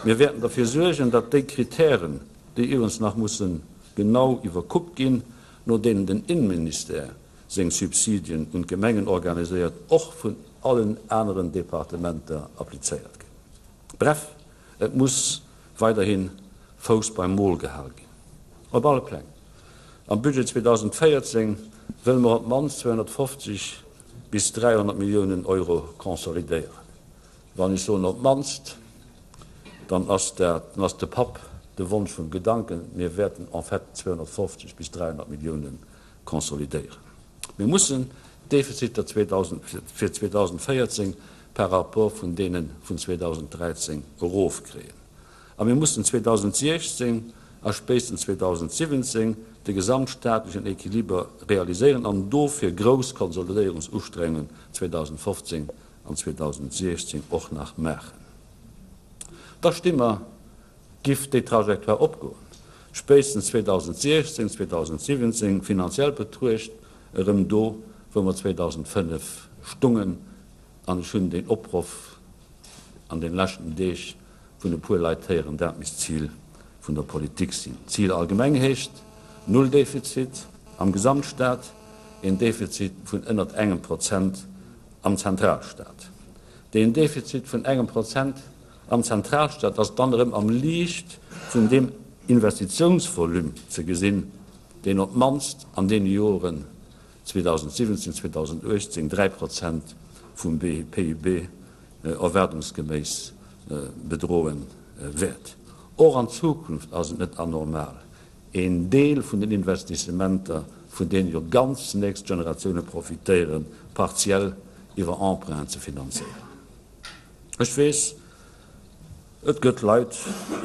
Mir wäerten derfir suergen, datt déi Kritären, déi iwwrens nach musse genau iwwerkuckt ginn, no deenen den Innenministère seng Subsidien un d'Gemengen organiséiert, och vun allen aneren Departementer applizéiert ginn. Bref, et muss weiderhi Fouss beim Mol gehal ginn. Op alle Pläng. Am Budget 2014 wëlle mer op d'mannst 250 bis 300 Milliounen Euro consolidéieren. Wann ech soen op d'mannst, dann ass dat, dann ass de Papp de Wonsch vum Gedanken. Mir wäerten en fait 250 bis 300 Milliounen consolidéieren. Mir mussen d'Defiziter fir 2014 par rapport vun deene vun 2013 erofkréien. A mir mussen 2016 a spéitstens 2017 de gesamtstaatlechen Equiliber realiséieren an dofir grouss Konsolidéierungsustrengen 2015 an 2016 och nach maachen. Da sti mer, giff déi Trajectoire opgoen, spéitstens 2016, 2017 finanziell betruecht erëm do, wou mer 2005 stungen. An ech hunn deen Opruff an den leschten Deeg vun e puer Leit héieren, dat misst d'Zil vun der Politik sinn. D'Zil allgemeng heescht Nulldefizit am Gesamtstaat, een Defizit vun ënnert engem Prozent am Zentralstaat. Deen Defizit vun engem Prozent am Zentralstaat ass dann erëm am Liicht vun deem Investitiounsvolume ze gesinn, deen op d'mannst an deene Joren 2017, 2018 3 Prozent vum PIB erwaardungsgeméiss bedroe wäert. Och an Zukunft ass et net anormal, een Deel vun den Investissementer, vun deene jo ganz nächst Generatioune profitéieren, partiell iwwer Emprunten ze finanzéieren. Ech weess, et gëtt Leit,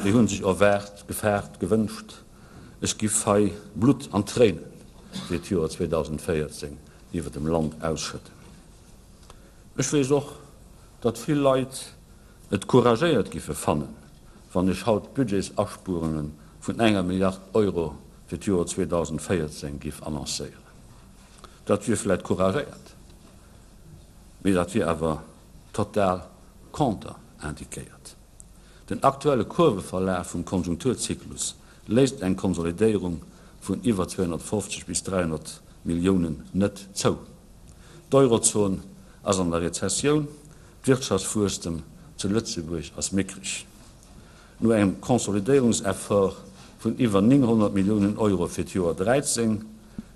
déi hu sech erwaart, gefaart, gewënscht, ech giff hei Blutt an Tréinen fir d'Joer 2014 iwwer dem Land ausschëdden. Ech weess och, datt vill Leit et couragéiert giffe fannen, wann ech haut Budgetsarspuerunge vun enger Milliard Euro fir d'Joer 2014 giff annoncéieren. Dat wier vläit couragéiert, mee dat wier awer total contre-indiquéiert. Den aktuelle Kurveverlaf vum Konjunkturzyklus léisst eng Konsolidéierung vun iwwer 250 bis 300 Milliounen net zou. D'Eurozon ass an der Rezessioun, d'Wirtschaftswuesstem zu Lëtzebuerg ass mickreg. No engem Konsolidéierungseffort vun iwwer 900 Milliounen Euro fir d'Joer 13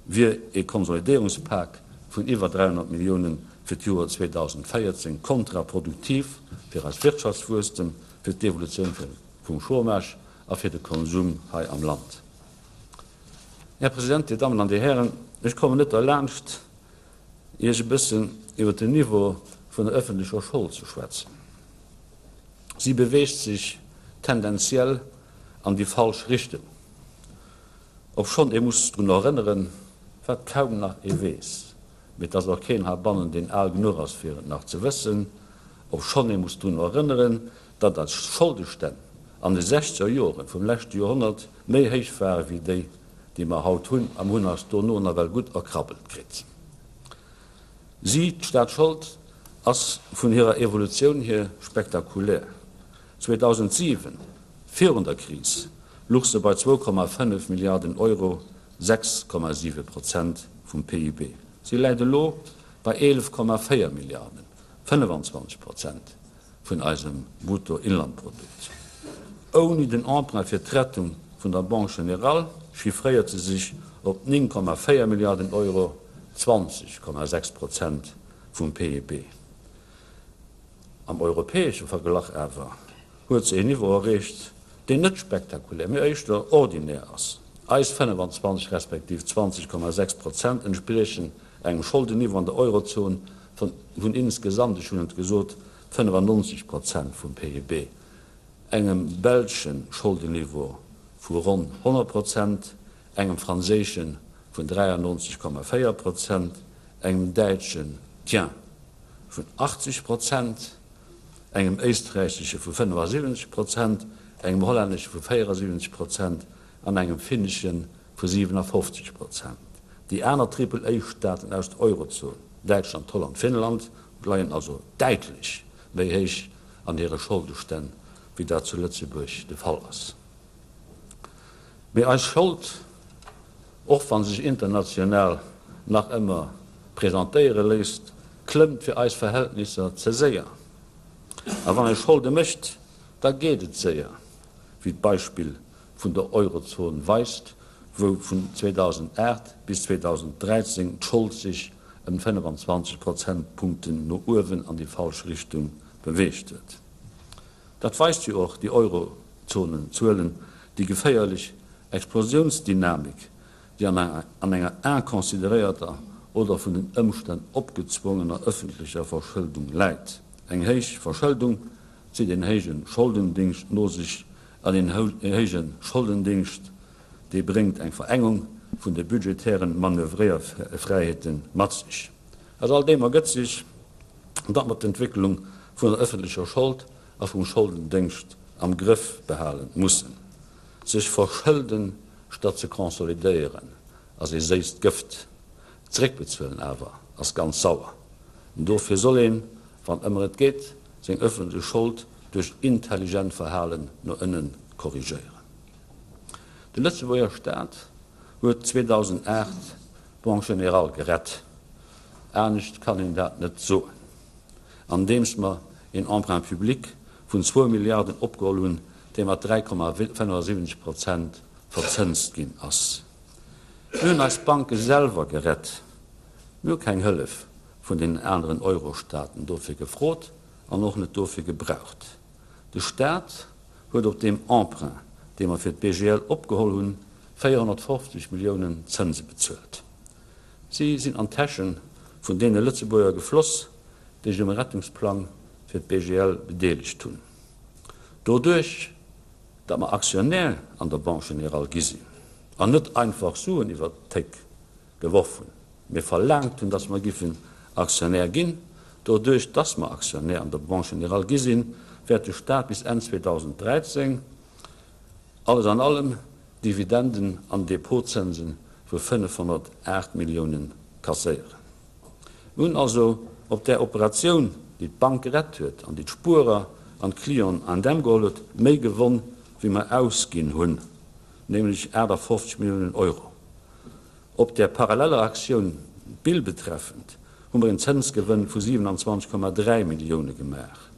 wier ee Konsolidéierungspak vun iwwer 300 Milliounen fir d'Joer 2014 kontraproduktiv fir eist Wirtschaftswuesstem, fir d'Evolutioun vum Chômage a fir de Konsum hei am Land. Här President, Dir Dammen an Dir Hären, ech kommen net derlaanscht, Iech e bëssen iwwer den Niveau vun der öffentlecher Schold ze schwätzen. Si beweegt sech tendenziell an déi falsch Richtung, obschonn ee muss drun erënneren, wat kaum nach ee weess, mee et ass och keen heibannen, deen al genuch ass, fir et nach ze wëssen, obschonn ee muss drun erënneren, datt eis Scholdestänn an de sechzeger Jore vum leschte Joerhonnert méi héich ware wéi déi, déi mer haut hunn, a mer hunn eis dono nawell gutt erkrabbelt kritt. Si, d'Staatsschold, ass vun hirer Evolutioun hier spektakulär. 2007, virun der Kris, luch se bei 2,5 Milliarden Euro, 6,7 Prozent vum PIB. Si läit elo bei 11,4 Milliarden, 25 Prozent vun eisem Bruttoinlandprodukt. Ouni den Emprunt fir d'Rettung vun der Banque Générale chiffréiert se sech op 9,4 Milliarden Euro, 20,6 Prozent vum PIB. Am europäesche Verglach awer huet se een Niveau erreecht, deen net spektakulär, mee éischter ordinär ass. Eis 25 respektiv 20,6 Prozent entspriechen engem Scholdeniveau an der Eurozon vun insgesamt, ech hunn et gesot, 95 Prozent vum PIB, engem belsche Scholdeniveau vu ronn 100 Prozent, engem franséische vun 93,4 Prozent, engem däitschen, tiens, vun 80 Prozent. Engem éisträichesche vu 75 Prozent, engem hollännesche vu 74 Prozent an engem finnesche vu 57 Prozent. Déi aner Triple-A-Staaten aus der Eurozon, Däitschland, Holland, Finnland, leien also däitlech méi héich an hire Scholdestänn, wéi dat zu Lëtzebuerg de Fall ass. Mee eis Schold, och wa se sech international nach ëmmer presentéiere léisst, klëmmt fir eis Verhältnisser ze séier. A wann ee Scholde mécht, da geet et séier, wéi d'Beispill vun der Eurozon weist, wou vun 2008 bis 2013 d'Schold sech ëm 25 Prozentpunkten no uewen an déi falsch Richtung beweegt huet. Dat weist jo och déi Eurozonenzuelen, déi geféierlech Explosiounsdynamik, déi an enger inconsideréierter oder vun den Ëmstänn opgezwongener ëffentlecher Verschëldung läit. Eng héich Verschëldung zitt een héije Scholdendingscht no sech an een héije Scholdendingscht, dee bréngt eng Verengung vun de budgetären Manövréierfräiheete mat sech. Aus all deem ergëtt sech, datt mer d'Entwécklung vun der ëffentlecher Schold a vum Scholdendéngscht am Grëff behale mussen. Sech verschëlden statt ze consolidéieren ass ee séisst Gëft, zeréckbezuelen awer ass ganz sauer. Dofir soll een, wann ëmmer et geet, seng ëffentlech Schold duerch intelligent Verhalen no ënne korrigéieren. De Lëtzebuerger Staat huet 2008 d'Banque Générale gerett, anescht kann een dat net soen, andeems mer een Emprunt public vun zwou Milliarden opgeholl hunn, dee mat 3,75 Prozent verzënst ginn ass. Mir hunn eis Banke selwer gerett. Mir hu keng Hëllef vun deenen aneren Eurostaaten dofir gefrot an och net dofir gebraucht. De Staat huet op deem Emprunt, dee mer fir d'BGL opgeholl hunn, 450 Milliounen Zënse bezuelt. Si sinn an d'Täsche vun deene Lëtzebuerger gefloss, déi sech um Rettungsplang fir d'BGL bedeelegt hunn. Doduerch, datt mer Aktionär an der Banque Générale gi sinn an net einfach Suen iwwert d'Théik geworf hunn, mee verlaangt hunn, datt mer giffen Aktionär ginn, doduerch, datt mer Aktionär an der Banque Générale gi sinn, wäert de Staat bis Enn 2013 alles an allem Dividenden an Depotzënse vu 508 Milliounen kasséieren. Mir hunn also op där Operatioun, déi d'Bank gerett huet an déi d'Spuerer an d'Clienten indemn geholl huet, méi gewonn, wéi mer ausginn hunn, nämlech 58 Milliounen Euro. Op där paralleller Aktioun, d'BIL betreffend, hu mer en Zënsgewënn vu 27,3 Millioune gemaach.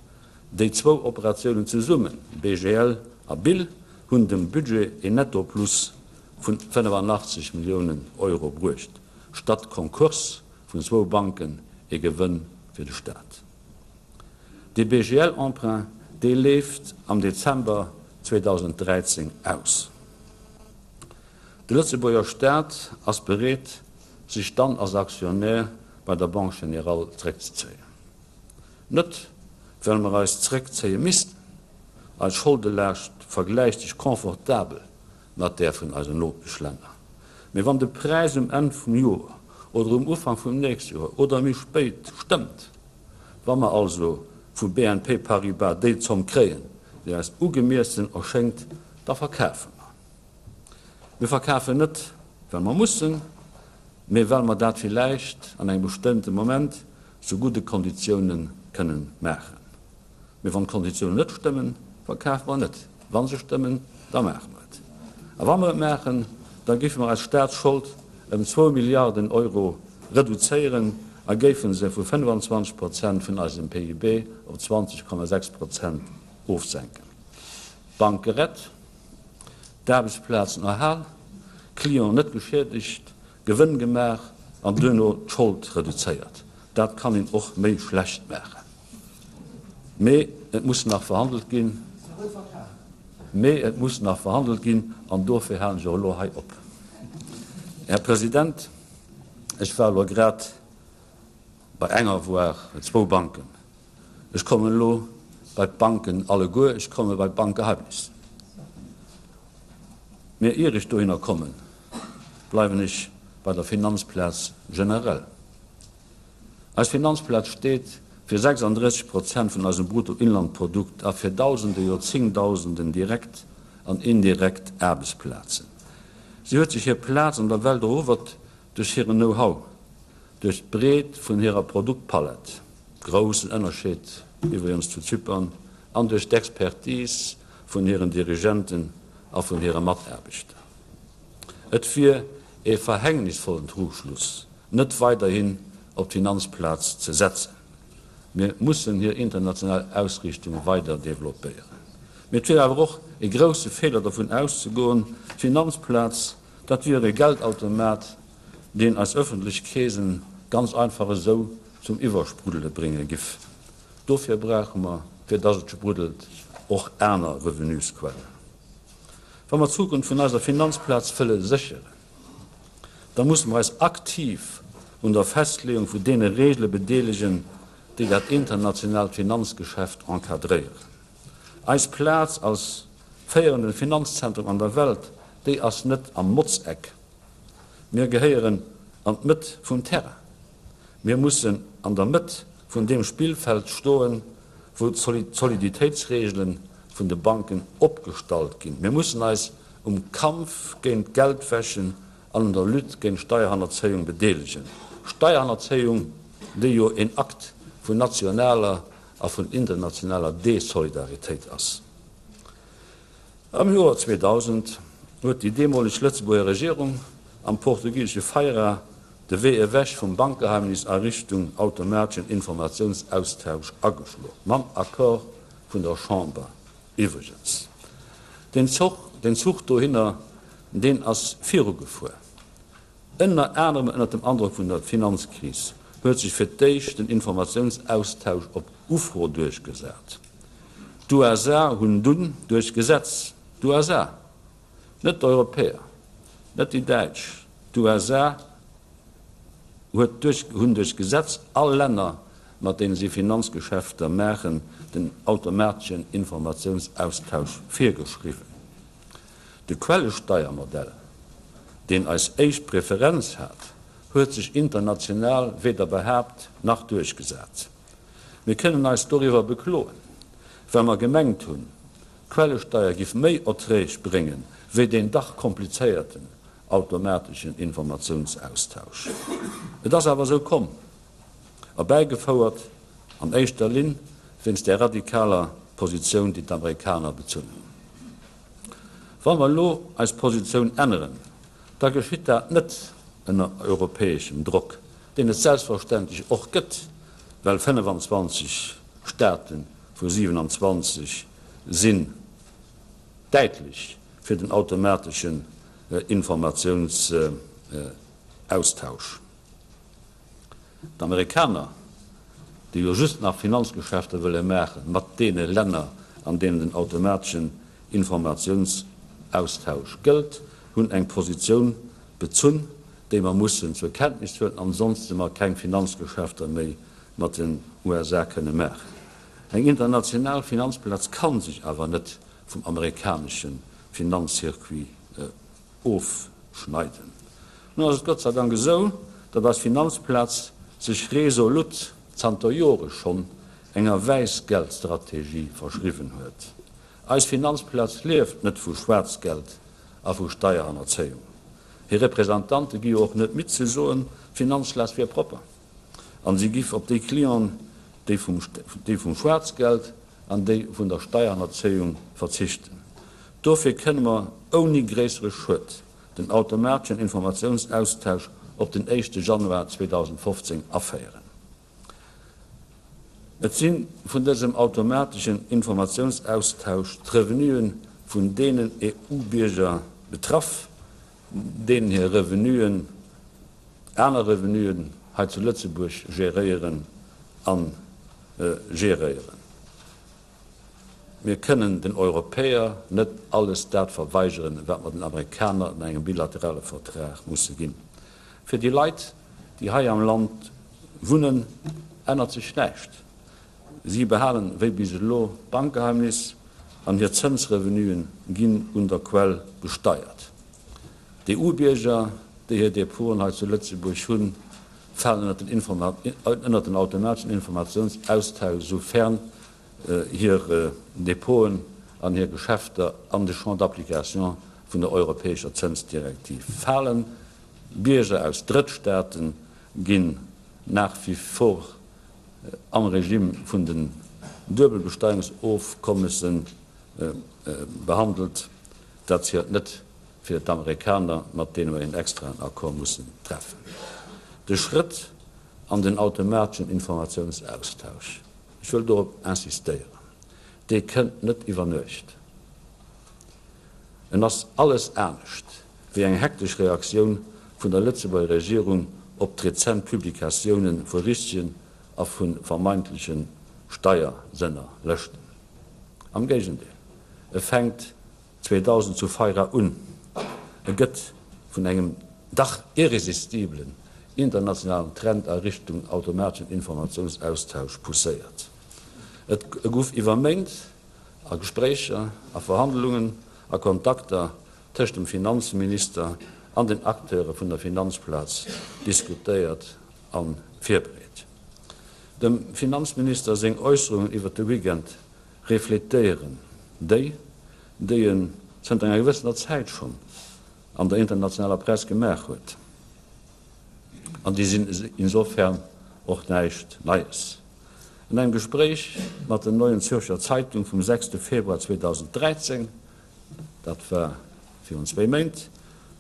Déi zwou Operatiounen zesummen, BGL a BIL, hunn dem Budget een Nettoplus vun 85 Milliounen Euro bruecht, statt Konkurs vun zwou Banken ee Gewënn fir de Staat. Dee BGL-Emprunt, dee leeft am Dezember 2013 aus. De Lëtzebuerger Staat ass bereet, sech dann als Aktionär bei der Banque Générale zréckzezéien. Net, well mer eis zréckzéie missten, eis Scholdelaascht vergläicht sech confortabel mat där vun eisen Nopeschlänner, mee wann de Präis um Enn vum Joer oder um Ufank vum nächste Joer oder méi spéit stëmmt, wa mer also vu BNP Paribas déi Zomm kréien, déi eis ugemiessen erschéngt, da verkafe mer. Mir verkafen net, well mer mussen, mee well mer dat villäicht an engem bestëmmte Moment zu gudde Konditioune kënnen maachen. Mee wann d'Konditiounen net stëmmen, verkafe mer net. Wa se stëmmen, da maache mer et. A wa mer et maachen, da géife mer eis Staatsschold ëm zwou Milliarden Euro reduzéieren a géife se vu 25 Prozent vun eisem PIB op 20,6 Prozent ofsenken. D'Bank gerett, d'Aarbechtsplazen erhal, d'Clienten net geschiedegt, Gewënn gemaach an duerno d'Schold reduzéiert. Dat kann een och méi schlecht maachen. Mee et muss nach verhandelt ginn. Mee et muss nach verhandelt ginn an dofir halen ech och elo hei op. Här President, ech war elo grad bei enger, voire zwou Banken. Ech kommen elo bei d'Banken alleguer, ech komme bei d'Bankgeheimnis. Mee ier ech dohinner kommen, bleiwen ech bei der Finanzplaz generell. Eis Finanzplaz steet fir 36 Prozent vun eisem Bruttoinlandprodukt a fir Dausende, jo Zéngdausenden direkt an indirekt Aarbechtsplazen. Si huet sech hir Plaz an der Welt erowert duerch hiren Know-how, duerch d'Breet vun hirer Produktpalett, groussen Ënnerscheed iwwregens zu Zypern, an duerch d'Expertise vun hiren Dirigenten a vun hire Mataarbechter. Et wier ee verhängnisvollen Trugschluss, net weiderhin op d'Finanzplaz ze setzen. Mir mussen hir international Ausriichtung weider developpéieren. Mee et wier awer och e grousse Feeler dovun auszegoen, d'Finanzplaz, dat wier e Geldautomat, deen eis öffentlech Keesen ganz einfach esou zum Iwwerspruddele brénge giff. Dofir brauche mer, fir dass et spruddelt, och aner Revenusquellen. Wa mer d'Zukunft vun eiser Finanzplaz wëlle sécheren, da musse mer eis aktiv un der Festleeung vun deene Regele bedeelegen, déi dat internationaalt Finanzgeschäft encadréieren. Eis Plaz als féierende Finanzzentrum an der Welt, déi ass net am Motzeck. Mir gehéieren an d'Mëtt vum Terrain. Mir mussen an der Mëtt vun deem Spillfeld stoen, wou d'Soliditéitsregele vun de Banken opgestallt ginn. Mir mussen eis um Kampf géint d'Geldwäschen an un der Lutte géint Steierhannerzéiung bedeelegen. Steierhannerzéiung, déi jo een Akt vun nationaler a vun internationaler Desolidaritéit ass. Am Joer 2000 huet déi deemoleg Lëtzebuerger Regierung am portugisesche Feira de Wee ewech vum Bankgeheimnis a Richtung automateschen Informatiounsaustausch ageschloen, mam Accord vun der Chamber iwwregens. Den Zuch dohinner, deen ass virugefuer. Ënner anerem ënnert dem Androck vun der Finanzkris huet sech fir d'éischt den Informatiounsaustausch op Ufro duerchgesat. D'USA hunn dunn duerch Gesetz, d'USA, net d'Europäer, net déi Däitsch, d'USA huet duerch, hunn duerch Gesetz all Länner, mat deene si Finanzgeschäfter maachen, den automateschen Informatiounsaustausch virgeschriwwen. De Quellesteiermodell, deen eis éischt Preferenz hat, huet sech international weder behaapt nach duerchgesat. Mir kënnen eis doriwwer bekloen, well mer gemengt hunn, d'Quellesteier giff méi Erträg bréngen, wéi deen dach komplizéierten automateschen Informatiounsaustausch. Et ass awer esou komm, erbäigefouert an éischter Linn wéinst där radikaler Positioun, déi d'Amerikaner bezunn hunn. Wa mer elo eis Positioun änneren, da geschitt dat net ënner europäeschem Drock, deen et selbstverständlech och gëtt, well 25 State vu 27 sinn däitlech fir den automateschen Informatiounsaustausch. D'Amerikaner, déi jo just nach Finanzgeschäfter wëlle maache mat deene Länner, an deenen den automateschen Informatiounsaustausch gëllt, hunn eng Positioun bezunn, déi mer mussen zur Kenntnis huelen, ansonste mer keng Finanzgeschäfter méi mat den USA kënne maachen. Eng international Finanzplaz ka sech awer net vum amerikanesche Finanzcircuit ofschneiden. Nun ass et Gott sei Dank esou, datt eis Finanzplaz sech resolut, zanter Jore schonn, enger Wäissgeldstrategie verschriwwen huet. Eis Finanzplaz lieft net vu Schwaarzgeld a vu Steierhannerzéiung. Hir Representante gi jo och net midd ze soen, d'Finanzplaz wier propper an si giff op déi Clienten, déi vum Schwaarzgeld an déi vun der Steierhannerzéiung verzichten. Dofir kënne mer ouni gréissere Schued den automateschen Informatiounsaustausch op den éischte Januar 2015 aféieren. Et si vun dësem automateschen Informatiounsaustausch d'Revenuen vun deenen EU-Bierger betraff, deenen hir Revenuen aner Revenuen hei zu Lëtzebuerg geréieren a geréieren. Mir kënnen den Europäer net alles dat verweigeren, wat mer den Amerikaner an engem bilaterale Vertrag musse ginn. Fir déi Leit, déi hei am Land wunnen, ännert sech näischt. Si behalen wéi bis elo d'Bankgeheimnis an hir Zënsrevenuen ginn un der Quell besteiert. D'EU-Bierger, déi hir Depoten hei zu Lëtzebuerg hunn, falen ënnert den automateschen Informatiounsaustausch, soufern hir Depoten an hir Geschäfter an de Champ d'application vun der europäescher Zënsdirektiv falen. Bierger aus Drëttstaate ginn nach wie vor am Regime vun den Duebelbesteuerungsofkommesse behandelt. Dat zielt net fir d'Amerikaner, mat deene mer een extraen Accord mussen treffen. De Schrëtt an den automateschen Informatiounsaustausch, ech wëll dorop insistéieren, dee kënnt net iwwer Nuecht. En ass alles anescht wéi eng hektesch Reaktioun vun der Lëtzebuerger Regierung op d'rezent Publikatioune vu richtegen a vu vermeintleche Steiersënnerlëschten. Am Géigendeel, e fänkt 2000 zu Feira un. E gëtt vun engem dach irresistibelen internationalen Trend a Richtung automateschen Informatiounsaustausch pousséiert. Et gouf iwwer Méint a Gespréicher, a Verhandlungen, a Kontakter tëscht dem Finanzminister an den Acteure vun der Finanzplaz diskutéiert a virbereet. Dem Finanzminister seng Äusserungen iwwert de Weekend refletéieren déi, déi en zënter enger gewëssener Zäit schonn an der internationaler Press gemaach huet. An déi sinn insofern och näischt Neies. An engem Gespréich mat der Neuen Zürcher Zeitung vum 6 Februar 2013, dat war virun zwéi Méint,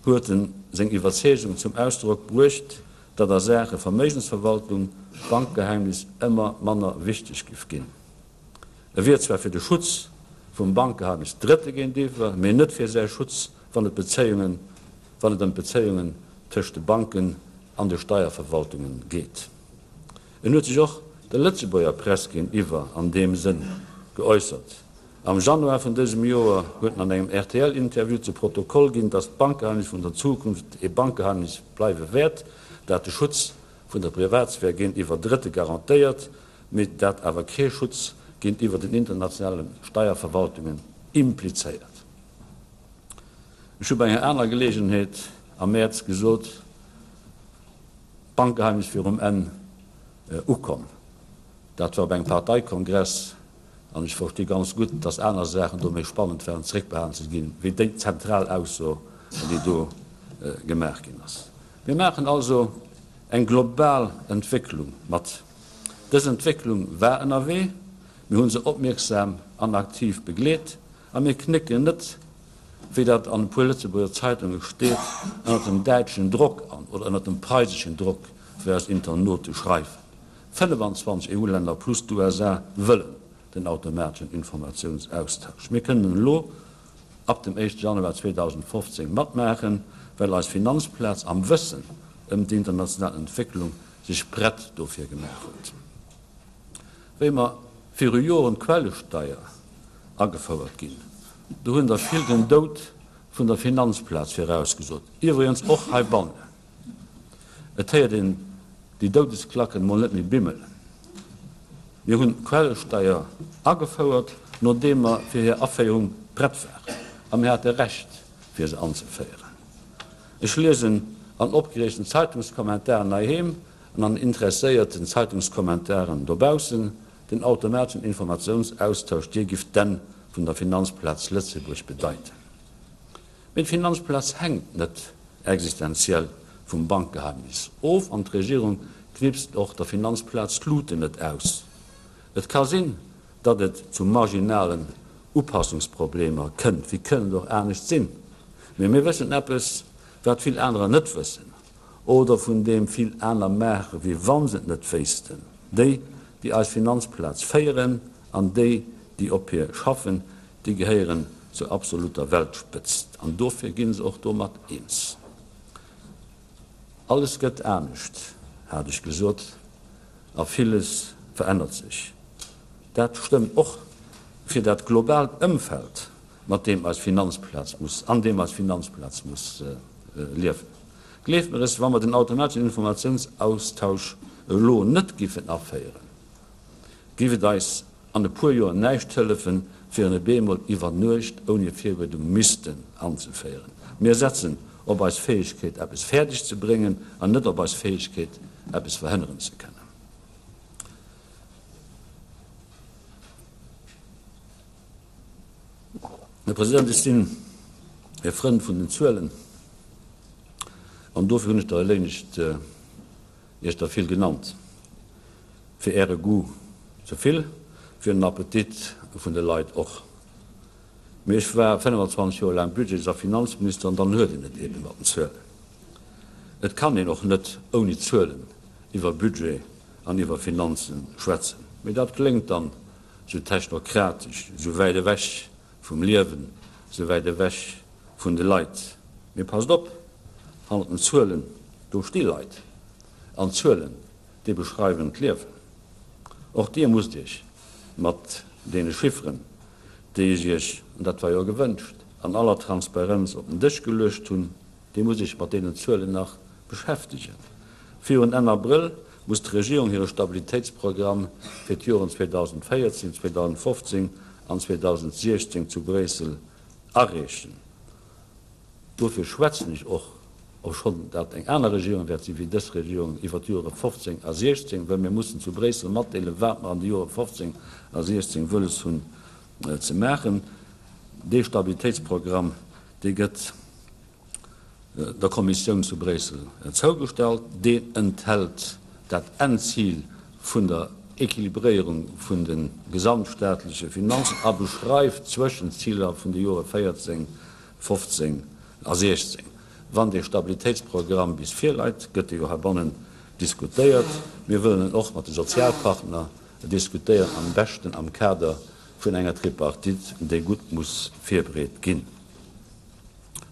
huet en seng Iwwerzeegung zum Ausdrock bruecht, datt a Saache Verméigensverwaltung d'Bankgeheimnis ëmmer manner wichteg giff ginn. E wier zwar fir de Schutz vum Bankgeheimnis Drëtte géintiwwer, mee net fir säi Schutz, wann et Bezéiungen, wann et ëm d'Bezéiungen tëscht de Banken an de Steierverwaltungen geet. En huet sech och der Lëtzebuerger Press géintiwwer an deem Sënn geäussert. Am Januar vun dësem Joer huet en an engem RTL-Interview zu Protokoll ginn, datt d'Bankgeheimnis vun der Zukunft ee Bankgeheimnis bleiwe wäert, dat de Schutz vun der Privatsphär géintiwwer Drëtte garantéiert, mee dat awer kee Schutz géintiwwer den internationale Steierverwaltungen implizéiert. Ech hu bei enger anerer Geleegenheet am Mäerz gesot, d'Bankgeheimnis wier um Enn ukomm. Dat war op engem Parteikongress, an ech versti ganz gutt, datt aner Saachen do méi spannend waren zeréckbehalen ze ginn, wéi déi zentral Ausso, déi do gemaach ginn ass. Mir maachen also eng global Entwécklung mat. Dës Entwécklung war ënnerwee, mir hu se opmierksam an aktiv begleet a mir knécken net, wéi dat an e puer Lëtzebuerger Zeitunge steet, ënnert dem däitschen Drock an oder ënnert dem preiseschen Drock, wéi eis Internaute schreiwen. 25 EU-Länner plus d'USA wëllen den automateschen Informatiounsaustausch. Mir kënnen elo ab dem éischte Januar 2015 matmaachen, well eis Finanzplaz am Wëssen ëm déi international Entwécklung sech prett dofir gemaach huet. Wéi mer viru Joren d'Quellesteier agefouert ginn, do hunn der vill den Doud vun der Finanzplaz virausgesot, iwwregens och heibannen. Et héiert een déi Doudesklacken emol net méi bimmelen. Mir hunn d'Quellesteier agefouert, nodeem mer fir hir Aféierung prett waren. A mir hate Recht, fir se anzeféieren. Ech liesen an opgereegten Zeitungskommentaren heiheem an an interesséierten Zeitungskommentaren dobaussen, den automateschen Informatiounsaustausch, dee giff d'Enn vun der Finanzplaz Lëtzebuerg bedeiten. Mee d'Finanzplaz hänkt net existenziell vum Bankgeheimnis of an d'Regierung knipst och der Finanzplaz d'Luten net aus. Et ka sinn, datt et zu marginalen Upassungsproblemer kënnt, wéi kënnt et och anescht sinn? Mee mir wëssen eppes, wat vill anerer net wëssen oder vun deem vill aner maache wéi wa se et net wéissten, déi, déi eis Finanzplaz féieren an déi, déi op hir schaffen, Déi gehéieren zur absoluter Weltspëtzt an dofir gi se och domat eens. Alles gëtt anescht, hat ech gesot, a villes verännert sech. Dat stëmmt och fir dat globaalt Ëmfeld, mat deem eis Finanzplaz muss, an deem eis Finanzplaz muss liewen. Gleeft mer es, wa mer den automateschen Informatiounsaustausch elo net giffen aféieren, Géif et eis an e puer Joer näischt hëllefen, fir en e beemol iwwer Nuecht ouni Virberedung missten anzeféieren. Mir setzen Op eis Fäegkeet, eppes fäerdeg ze bréngen, an net op eis Fäegkeet, eppes verhënneren ze kënnen. Här President, ech sinn e Frënd vun den Zuelen, an dofir hunn ech der eléinescht Iech der vill genannt. Fir Äre Goût ze vill, fir den Appetit vun de Leit och. Mee ech war 25 Joer laang Budgets a Finanzminister an dann huet een et eebe mat den Zuelen. Et kann een och net ouni Zuelen iwwer Budget an iwwer Finanze schwätzen. Mee dat kléngt dann sou technokratesch, sou wäit ewech vum Liewen, sou wäit ewech vun de Leit. Mee passt op, hannert den Zuelen, do sti Leit. An d'Zuelen, déi beschreiwen d'Liewen. Och Dir musst Iech mat deene Chifferen, déi ech Iech, an dat war jo gewënscht, an aller Transparenz op den Dësch geluecht hunn, Dir musst Iech mat deenen Zuelen nach beschäftegen. Virun Enn Abrëll muss d'Regierung hire Stabilitéitsprogramm fir d'Joren 2014, 2015 an 2016 zu Bréissel areechen. Dofir schwätzen ech och, obschonn dat eng aner Regierung wäert sinn wéi dës Regierung, iwwer d'Jore 15 a 16, well mir mussen zu Bréissel matdeelen, wat mer an de Jore 15 a 16 wëlles hunn ze maachen. Dee Stabilitéitsprogramm, dee gëtt der Kommissioun zu Bréissel zougestallt. Deen enthält dat Endzil vun der Equilibréierung vun de gesamtstaatleche Finanzen a beschreift d'Zwëschenziler vun de Jore 14, 15 a 16. Wann dee Stabilitéitsprogramm bis virleit, gëtt e jo heibannen diskutéiert. Mir wëllen en och mat de Sozialpartner diskutéieren, am beschten am Kader vun enger Tripartite, déi gutt muss virbereet ginn.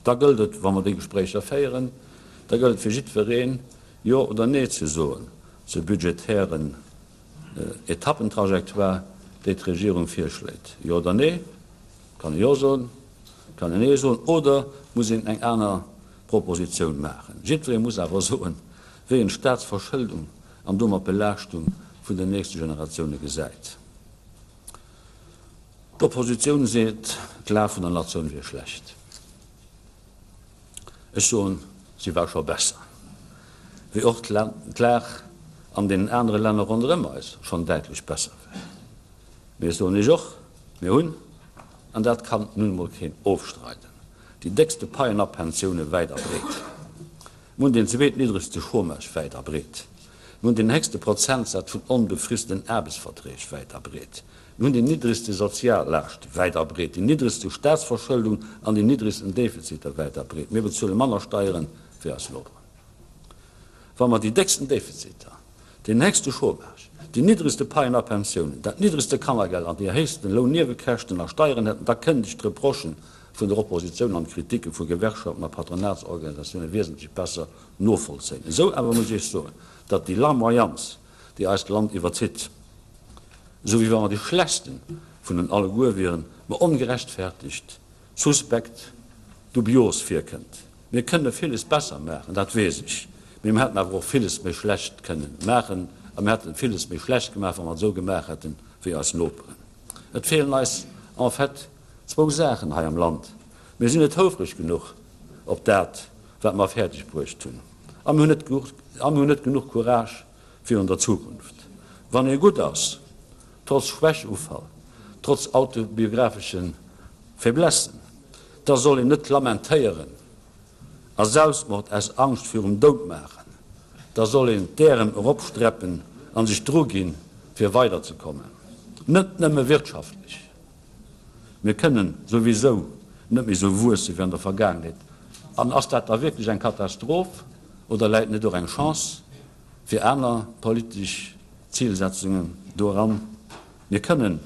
Da gëllt et, wa mer déi Gespréicher féieren, da gëllt et fir jiddwereen, Jo oder Nee ze soen zur budgetären Etappentrajectoire, déi d'Regierung virschléit. Jo oder Nee? Kann ee Jo soen, kann een Nee soen oder muss een eng aner Propositioun maachen. Jiddweree muss awer soen, wéi en d'Staatsverschëldung an domat d'Belaaschtung vun den nächste Generatioune gesäit. D'Oppositioun seet, d'Lag vun der Natioun wier schlecht. Ech soen, si war scho besser, wéi och d'Lag an deenen anere Länner ronderëm eis schonn däitlech besser war. Mee ech soen Iech och, mir hunn, an dat kann nun emol keen ofstreiden, déi déckste Paien a Pensioune wäit a breet. Mir hunn deen zweetniddregste Chômage wäit a breet. Mir hunn deen héchste Prozentsaz vun onbefristeten Aarbechtsverträg wäit a breet. Mir hunn déi niddregste Soziallaascht wäit a breet, déi niddregste Staatsverschëldung an déi niddregsten Defiziter wäit a breet. Mir bezuele manner Steiere wéi eis Noperen. Wa mer déi décksten Defiziter, deen héchste Chômage, déi niddregste Paien a Pensiounen, dat niddregste Kannergeld an déi héchsten Lounniewekäschten a Steieren hätten, da kënnt ech d'Reprochen vun der Oppositioun an d'Kritike vu Gewerkschaften a Patronatsorganisatioune wiesentlech besser novollzéien. Esou awer muss ech soen, datt déi Larmoyanz, déi eist Land iwwerzitt, esou wéi wa mer déi Schlechtsten vun den alleguer wieren, mer ongerechtfertigt, suspekt, dubios virkënnt. Mir kënne villes besser maachen, dat weess ech, mee mir hätten awer och villes méi schlecht kënnen maachen a mir hätten villes méi schlecht gemaach, wa mer et esou gemaach hätten wéi eis Noperen. Et feelen eis en fait zwou Saachen hei am Land, Mir sinn net houfreg genuch op dat, wat mer fäerdeg bruecht hunn, a mir hunn net genuch Courage virun der Zukunft. Wann ee gutt ass, trotz Schwächufall, trotz autobiographesche Faiblessen, da soll een net lamentéieren a Selbstmord aus Angscht virum Doud maachen, da soll een d'Ärem eropsträppen a sech druginn, fir weiderzekommen. Net nëmme wirtschaftlech. Mir kënnen souwisou net méi esou wuesse wéi an der Vergaangenheet. An ass dat da wierklech eng Katastroph oder läit net och eng Chance fir aner politesch Zilsetzungen doran? Mir kënnen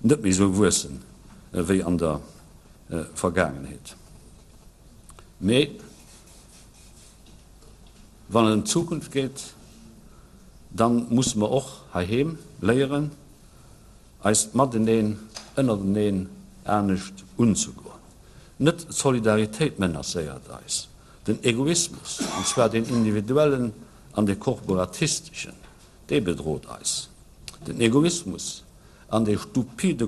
net méi esou wuessen wéi an der Vergaangenheet. Mee wann et ëm d'Zukunft geet, da musse mer och heiheem léieren, eist Mateneen, Ënnerteneen anescht unzegoen. Net d'Solidaritéit menacéiert eis, den Egoismus, an zwar deen individuellen an dee korporatisteschen, dee bedrot eis. Den Egoismus an dee stupide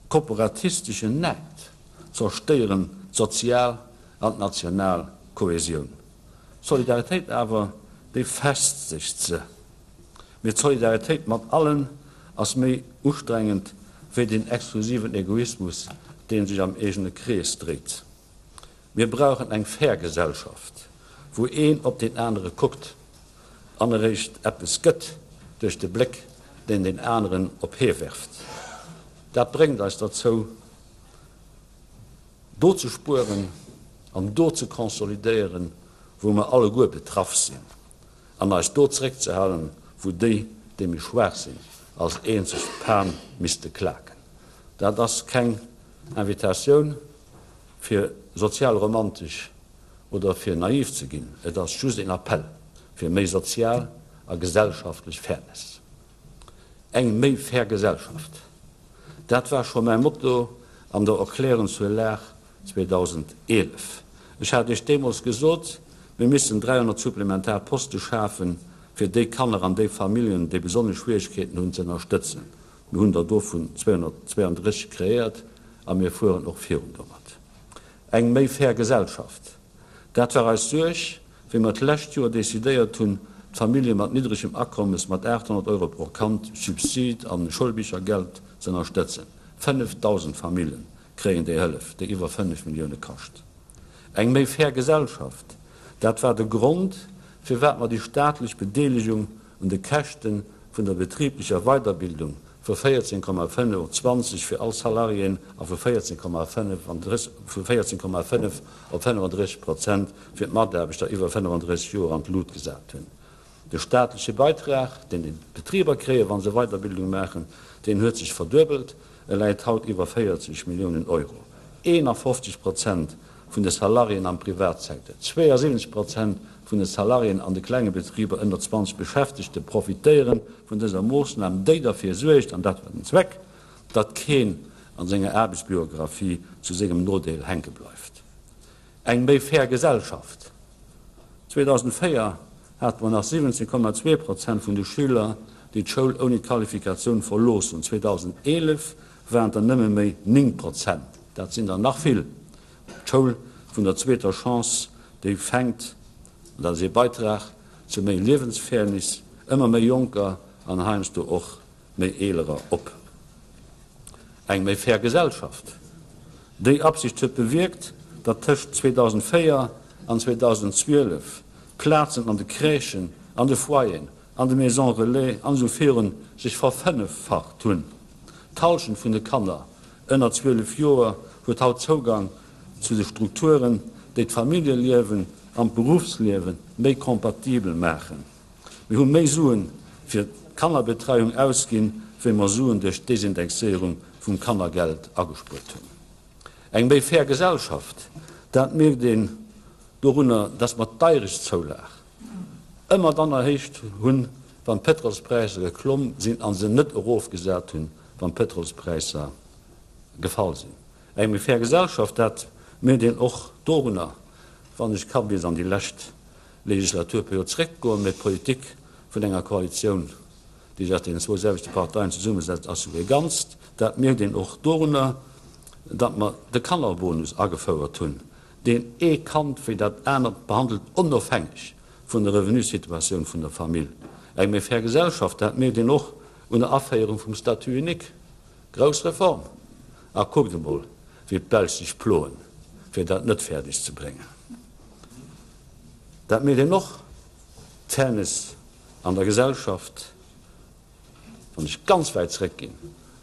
korporatisteschen Näid zerstéieren. d'sozial an d'national Kohäsioun. D'Solidaritéit awer, déi festegt se. Mee d'Solidaritéit mat allen ass méi ustrengend wéi den exklusiven Egoismus, dee sech am eegene Krees dréit. Mir brauchen eng fair Gesellschaft, wou een op deen anere kuckt an eréischt eppes gëtt duerch de Bléck, deen deen aneren op hie werft. Dat bréngt eis derzou, do ze spueren an do ze konsolidéieren, wou mer alleguer betraff sinn, an eis do zeréckzehalen, wou déi, déi méi schwaach sinn, als eenzeg d'Pan misste klaken. Dat ass keng Invitatioun, fir sozialromantesch oder fir naiv ze ginn, et ass just een Appell fir méi sozial a gesellschaftlech Fairness. Eng méi fair Gesellschaft, dat war scho mäi Motto an der Erklärung zur Lag 2011. Ech hat Iech deemools gesot, mir missten 300 supplementar Poste schafen, fir déi Kanner an déi Familljen, déi besonnesch Schwieregkeeten hunn, ze ënnerstëtzen. Mir hunn der dovun 232 kreéiert a mir fueren och virun domat. Eng méi fair Gesellschaft, dat war eis Suerg, wéi mer d'lescht Joer decidéiert hunn, d'Famillje mat niddregem Akommes mat 800 Euro pro Kand Subsid a Schoulbichergeld ze ënnerstëtzen. 5.000 Famille kréien déi Hëllef, déi iwwer 5 Millioune kascht. Eng méi fair Gesellschaft, dat war de Grond, firwat mer déi staatlech Bedeelegung un de Käschte vun der betriblecher Weiderbildung vu 14,5 op 20 fir all Salariéen a vu 14,5 op 35 Prozent fir d'Mataarbechter iwwer 35 Joer an d'Lut gesat hunn. De staatleche Beitrag, deen déi Betriber kréien, wa se Weiderbildung maachen, deen huet sech verduebelt, e läit haut iwwer 40 Milliounen Euro. 51 Prozent vun de Salariéen am Privatsecteur, 72 Prozent vun de Salariéen an de klenge Betriber ënner 20 Beschäftegte profitéiere vun dëser Moossnam, déi derfir suergt, an dat war den Zweck, datt keen an senger Aarbechtsbiographie zu sengem Nodeel hänke bleift. Eng méi fair Gesellschaft. 2004 hate mer nach 17,2 Prozent vun de Schüler, déi d'Schoul ouni Qualifikatioun verlooss hunn. 2011 waren et der nëmme méi 9 Prozent. Dat sinn der nach vill. D'Schoul vun der zweeter Chance, déi fänkt, an dat ass ee Beitrag zu méi Liewensfairness, ëmmer méi Jonker an heiansdo och méi Eelerer op. Eng méi fair Gesellschaft. Déi Absicht huet bewierkt, datt tëscht 2004 an 2012 d'Plazen an de Crèchen, an de Foyeren, an de Maisons relais an esou virun sech verfënneffacht hunn. D'Hallschent vun de Kanner ënner 12 Joer huet haut Zougang zu de Strukturen, déi d'Familljeliewen an d'Beruffsliewe méi kompatibel maachen. Mir hu méi Suen fir d'Kannerbetreiung ausginn, wéi mer Suen duerch d'Desindexéierung vum Kannergeld agespuert hunn. Eng méi fair Gesellschaft, dat mierkt een dorunner, dass mer d'Deierechtszoulag ëmmer dann erhéicht hunn, wann d'Pëtrolspräisser geklomm sinn, a se net erofgesat hunn, wann d'Pëtrolspräisser gefall sinn. Eng méi fair Gesellschaft, dat mierkt een och dorunner, wann ech ka bis an déi lescht Legislaturperiod zeréckgoen, mee d'Politik vun enger Koalitioun, déi sech aus deenen zwou selwechte Parteien zesummesetzt, ass jo ee Ganzt. Dat mierkt een och dorunner, datt mer de Kannerbonus agefouert hunn, deen ee Kand wéi dat anert behandelt, onofhängeg vun der Revenusituatioun vun der Famill. Eng méi fair Gesellschaft, dat mierkt een och un der Aféierung vum Statut unique. Grouss Reform! A kuckt emol, wéi d'Belsch sech ploen, fir dat net fäerdeg ze bréngen. Dat mierkt een och, d'Fairness an der Gesellschaft, wann ech ganz wäit zréckginn,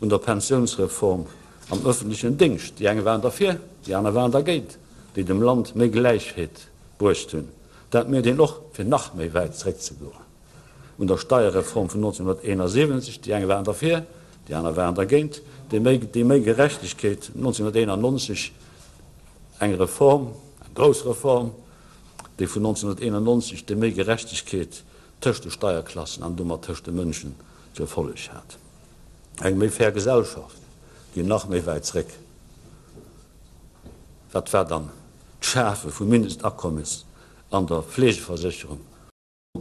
un der Pensiounsreform am öffentlechen Déngscht, déi eng waren derfir, déi aner waren dergéint, déi dem Land méi Gläichheet bruecht hunn. Dat mierkt een och, fir nach méi wäit zréckzegoen, un der Steierreform vun 1971, déi eng waren derfir, déi aner waren dergéint, déi méi, déi méi Gerechtegkeet 1991, Eng Reform, eng grouss Reform, déi vun 1991 déi méi Gerechtegkeet tëscht de Steierklassen an domat tëscht de Mënschen zur Folleg hat. Eng méi fair Gesellschaft, ginn nach méi wäit zréck. Wat war dann d'Schafe vum Mindestakommes an der Fleegeversécherung?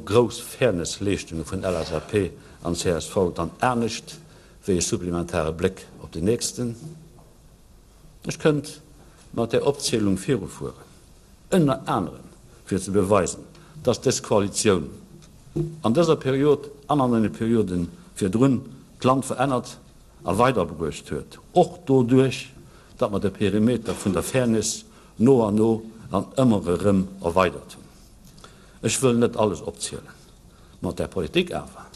Grouss Fairness-Leeschtunge vun LSAP an csv dann anescht wéi e supplementare Bléck op den Nächsten? Ech kënnt. mat där Opzielung virufueren, ënner anerem fir ze beweisen, dass dës Koalitioun an dëser Period an an deene Periode virdrun d'Land verännert a weiderbruecht huet, och doduerch, datt mer de Perimeter vun der Fairness no an no an ëmmer erëm erweidert hunn. Ech wëll net alles opzielen. Mat där Politik awer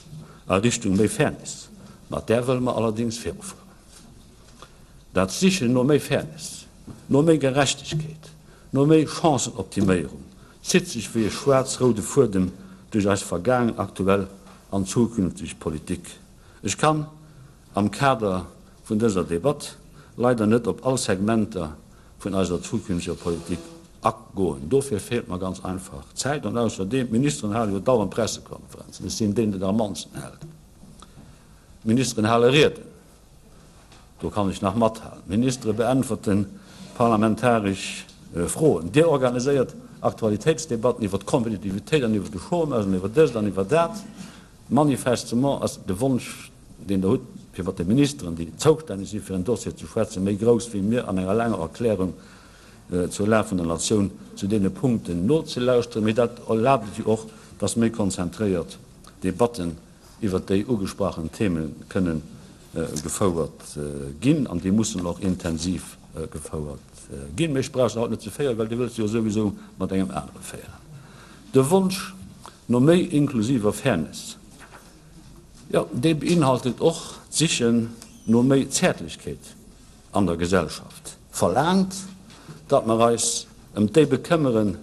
a Richtung méi Fairness, mat där wëlle mer allerdéngs virufueren. Dat Sichen no méi Fairness, no méi Gerechtegkeet, no méi Chancenoptiméierung zitt sech wéi e schwaarz-roude Fuedem duerch eis vergaangen, aktuell an zukünfteg Politik. Ech kann am Kader vun dëser Debatt leider net op all Segmenter vun eiser zukünfteger Politik agoen. Dofir feelt mer ganz einfach d'Zäit. An ausserdeem, d'Ministeren hale jo dauernd Pressekonferenzen. Ech sinn deen, deen der am mannsten hält. D'Ministeren hale Rieden. Do kann ech nach mathalen. D'Ministere beäntwerte parlamentaresch Froen. Dir organiséiert Aktualitéitsdebatten iwwer d'Kompetitivitéit an iwwer de Chômage an iwwer dëst an iwwer dat. Manifestement ass de Wonsch, deen Der hutt, fir mat de Ministeren, déi zoustänneg si fir en Dossier ze schwätzen, méi grouss wéi mir an enger laanger Erklärung zur Lag vun der Natioun zu deene Punkten nozelauschteren. Mee dat erlaabt et jo och, dass méi konzentréiert Debatten iwwert déi ugesprachen Theme kënne gefouert ginn an déi mussen och intensiv gefouert ginn. Mee ech brauch se haut net ze féieren, well Dir wëllt se jo souwisou mat engem anere féieren. De Wonsch no méi inklusiver Fairness, jo, dee beinhaltet och d'Sichen no méi Zäertlechkeet an der Gesellschaft, verlaangt, datt mer eis ëm déi bekëmmeren,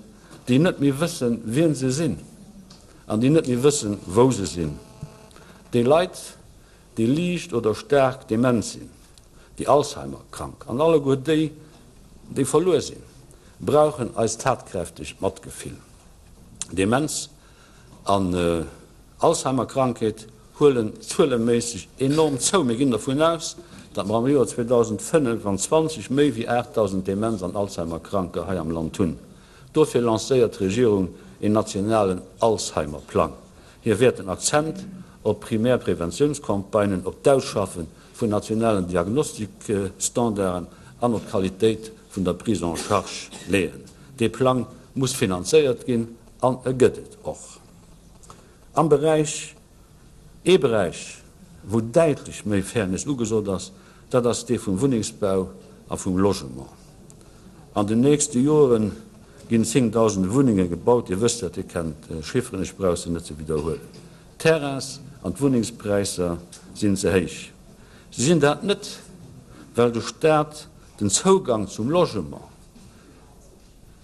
déi net méi wëssen, wien se sinn an déi net méi wëssen, wou se sinn, déi Leit, déi liicht oder staark dement sinn, déi Alzheimer-krank an alleguer déi, déi verluer sinn, brauchen eist tatkräftegt Matgefill. Demenz an Alzheimer-Krankheet huelen zueleméisseg enorm zou. Mir ginn dervun aus, datt mer am Joer 2025 méi wéi 8.000 Demenz an Alzheimer-Kranker hei am Land hunn. Dofir lancéiert d'Regierung een nationalen Alzheimer-Plang. Hie wäert den Akzent op primär Preventiounscampagnen, op d'Ausschaffe vun nationalen Diagnostikstandarden an op d'Qualitéit vun der Prise en charge leeën. Dee Plang muss finanzéiert ginn an e gëtt et och. Am Beräich, ee Beräich, wou däitlech méi Fairness ugesot ass, dat ass dee vum Wunnengsbau a vum Logement. An den nächste Jore ginn zéngdausende Wunnenge gebaut. Dir wësst dat, Dir kennt d'Chifferen, ech brauch se net ze widderhuelen. D'Terrains an d'Wunnengspräisser sinn ze héich. Se sinn dat net, well de Staat den Zougang zum Logement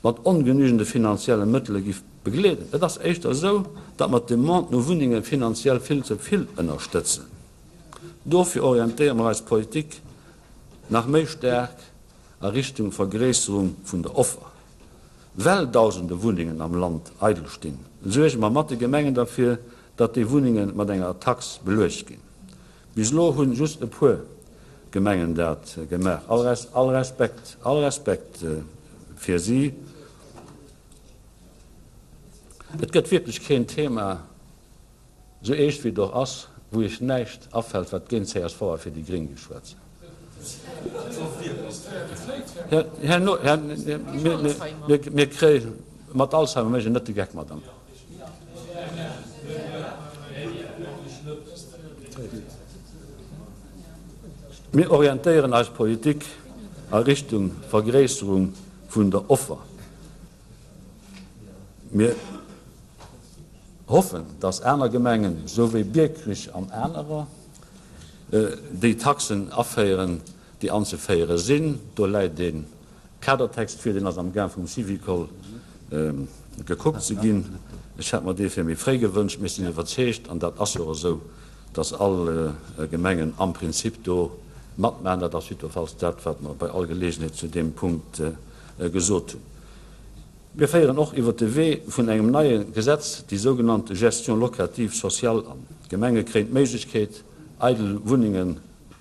mat ongenügende finanzielle Mëttele giff begleeden. Et ass éischter esou, datt mer d'Demande no Wunnenge finanziell vill ze vill ënnerstëtzen. Dofir orientéiere mer eis Politik nach méi staark a Richtung Vergréisserung vun der Offer. Well dausende Wunnengen am Land eidel stinn, suerge mer mat de Gemengen derfir, datt déi Wunnenge mat enger Tax beluecht ginn. Bis elo hunn just e puer Gemengen dat gemaach. All Respekt, all Respekt fir si. Et gëtt wierklech keen Thema, Sou eescht wéi et och ass, wou iech näischt afält wat géint csv a fir déi Gréng géif schwätzen. Här, mir kréien mat Alzheimer mécht een net de Geck, Madame. Mir orientéieren eis Politik a Richtung Vergréisserung vun der Offer. Mir hoffen, dass aner Gemengen, esou wéi Biekerich an anerer, déi Taxen aféieren, déi anzeféiere sinn. Do läit e Kadertext vir, deen ass am Gaang vum Syvicol gekuckt ze ginn. Ech hätt mer dee fir méi fréi gewënscht, mee ech sinn iwwerzeegt, an dat ass jo och esou, dass all Gemengen am Prinzip do matmaachen. Dat ass jiddwerfalls dat, wat mer bei all Geleegenheet zu deem Punkt gesot hunn. Mir féieren och iwwert de Wee vun engem neie Gesetz déi sougenannte Gestion locative sociale an. D'Gemenge kréien d'Méiglechkeet, eidel Wunnenge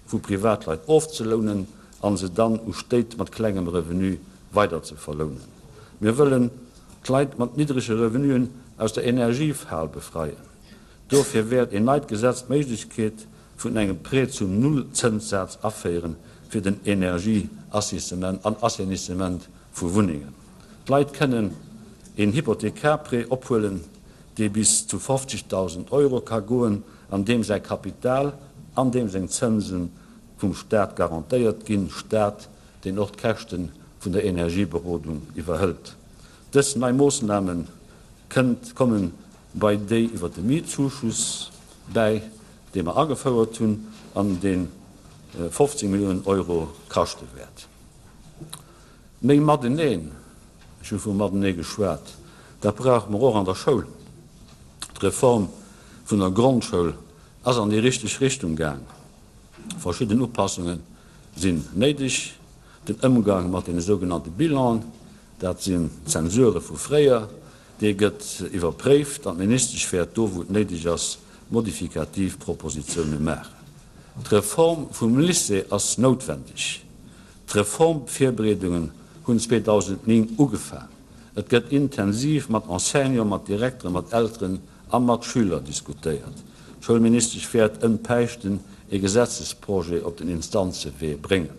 vu Privatleit ofzelounen a se dann u Stéit mat klengem Revenu weider ze verlounen. Mir wëllen d'Leit mat niddrege Revenuen aus der Energiefal befreien. Dofir wäert een neit Gesetz d'Méiglechkeet vun engem Prêt zum Nullzënssaz aféieren, fir den Energieassissement an Assainissement vu Wunnengen. D'Leit kënnen een Hypothekarprêt ophuelen, dee bis zu 50.000 Euro ka goen, an deem säi Kapital an deem seng Zënse vum Staat garantéiert ginn, Staat, deen och d'Käschte vun der Energieberodung iwwerhëlt. Dës nei Moossname kënnt komme bei déi iwwer de Mietzuschuss bäi, dee mer agefouert hunn an dee 15 Milliounen Euro kaschte wäert. Méi mateneen, ech hu vu matenee geschwat, dat brauche mer och an der Schoul. D'Reform vun der Grondschoul ass an déi richteg Richtung gaang. Verschidden Upassunge sinn néideg. Den Ëmgang mat deene sougenannte Bilanen, dat sinn d'Zensure vu fréier, dee gëtt iwwerpréift an d'Ministesch wäert do, wou et néideg ass, modifikativ Propositioune maachen. D'Reform vum Lycée ass noutwendeg. D'Reformvirbereedungen hunn 2009 ugefaang. Et gëtt intensiv mat Enseignanten, mat Direkteren, mat Elteren a mat Schüler diskutéiert. D'Schoulministesch wäert ëm Päischten ee Gesetzesprojet op den Instanzewee bréngen.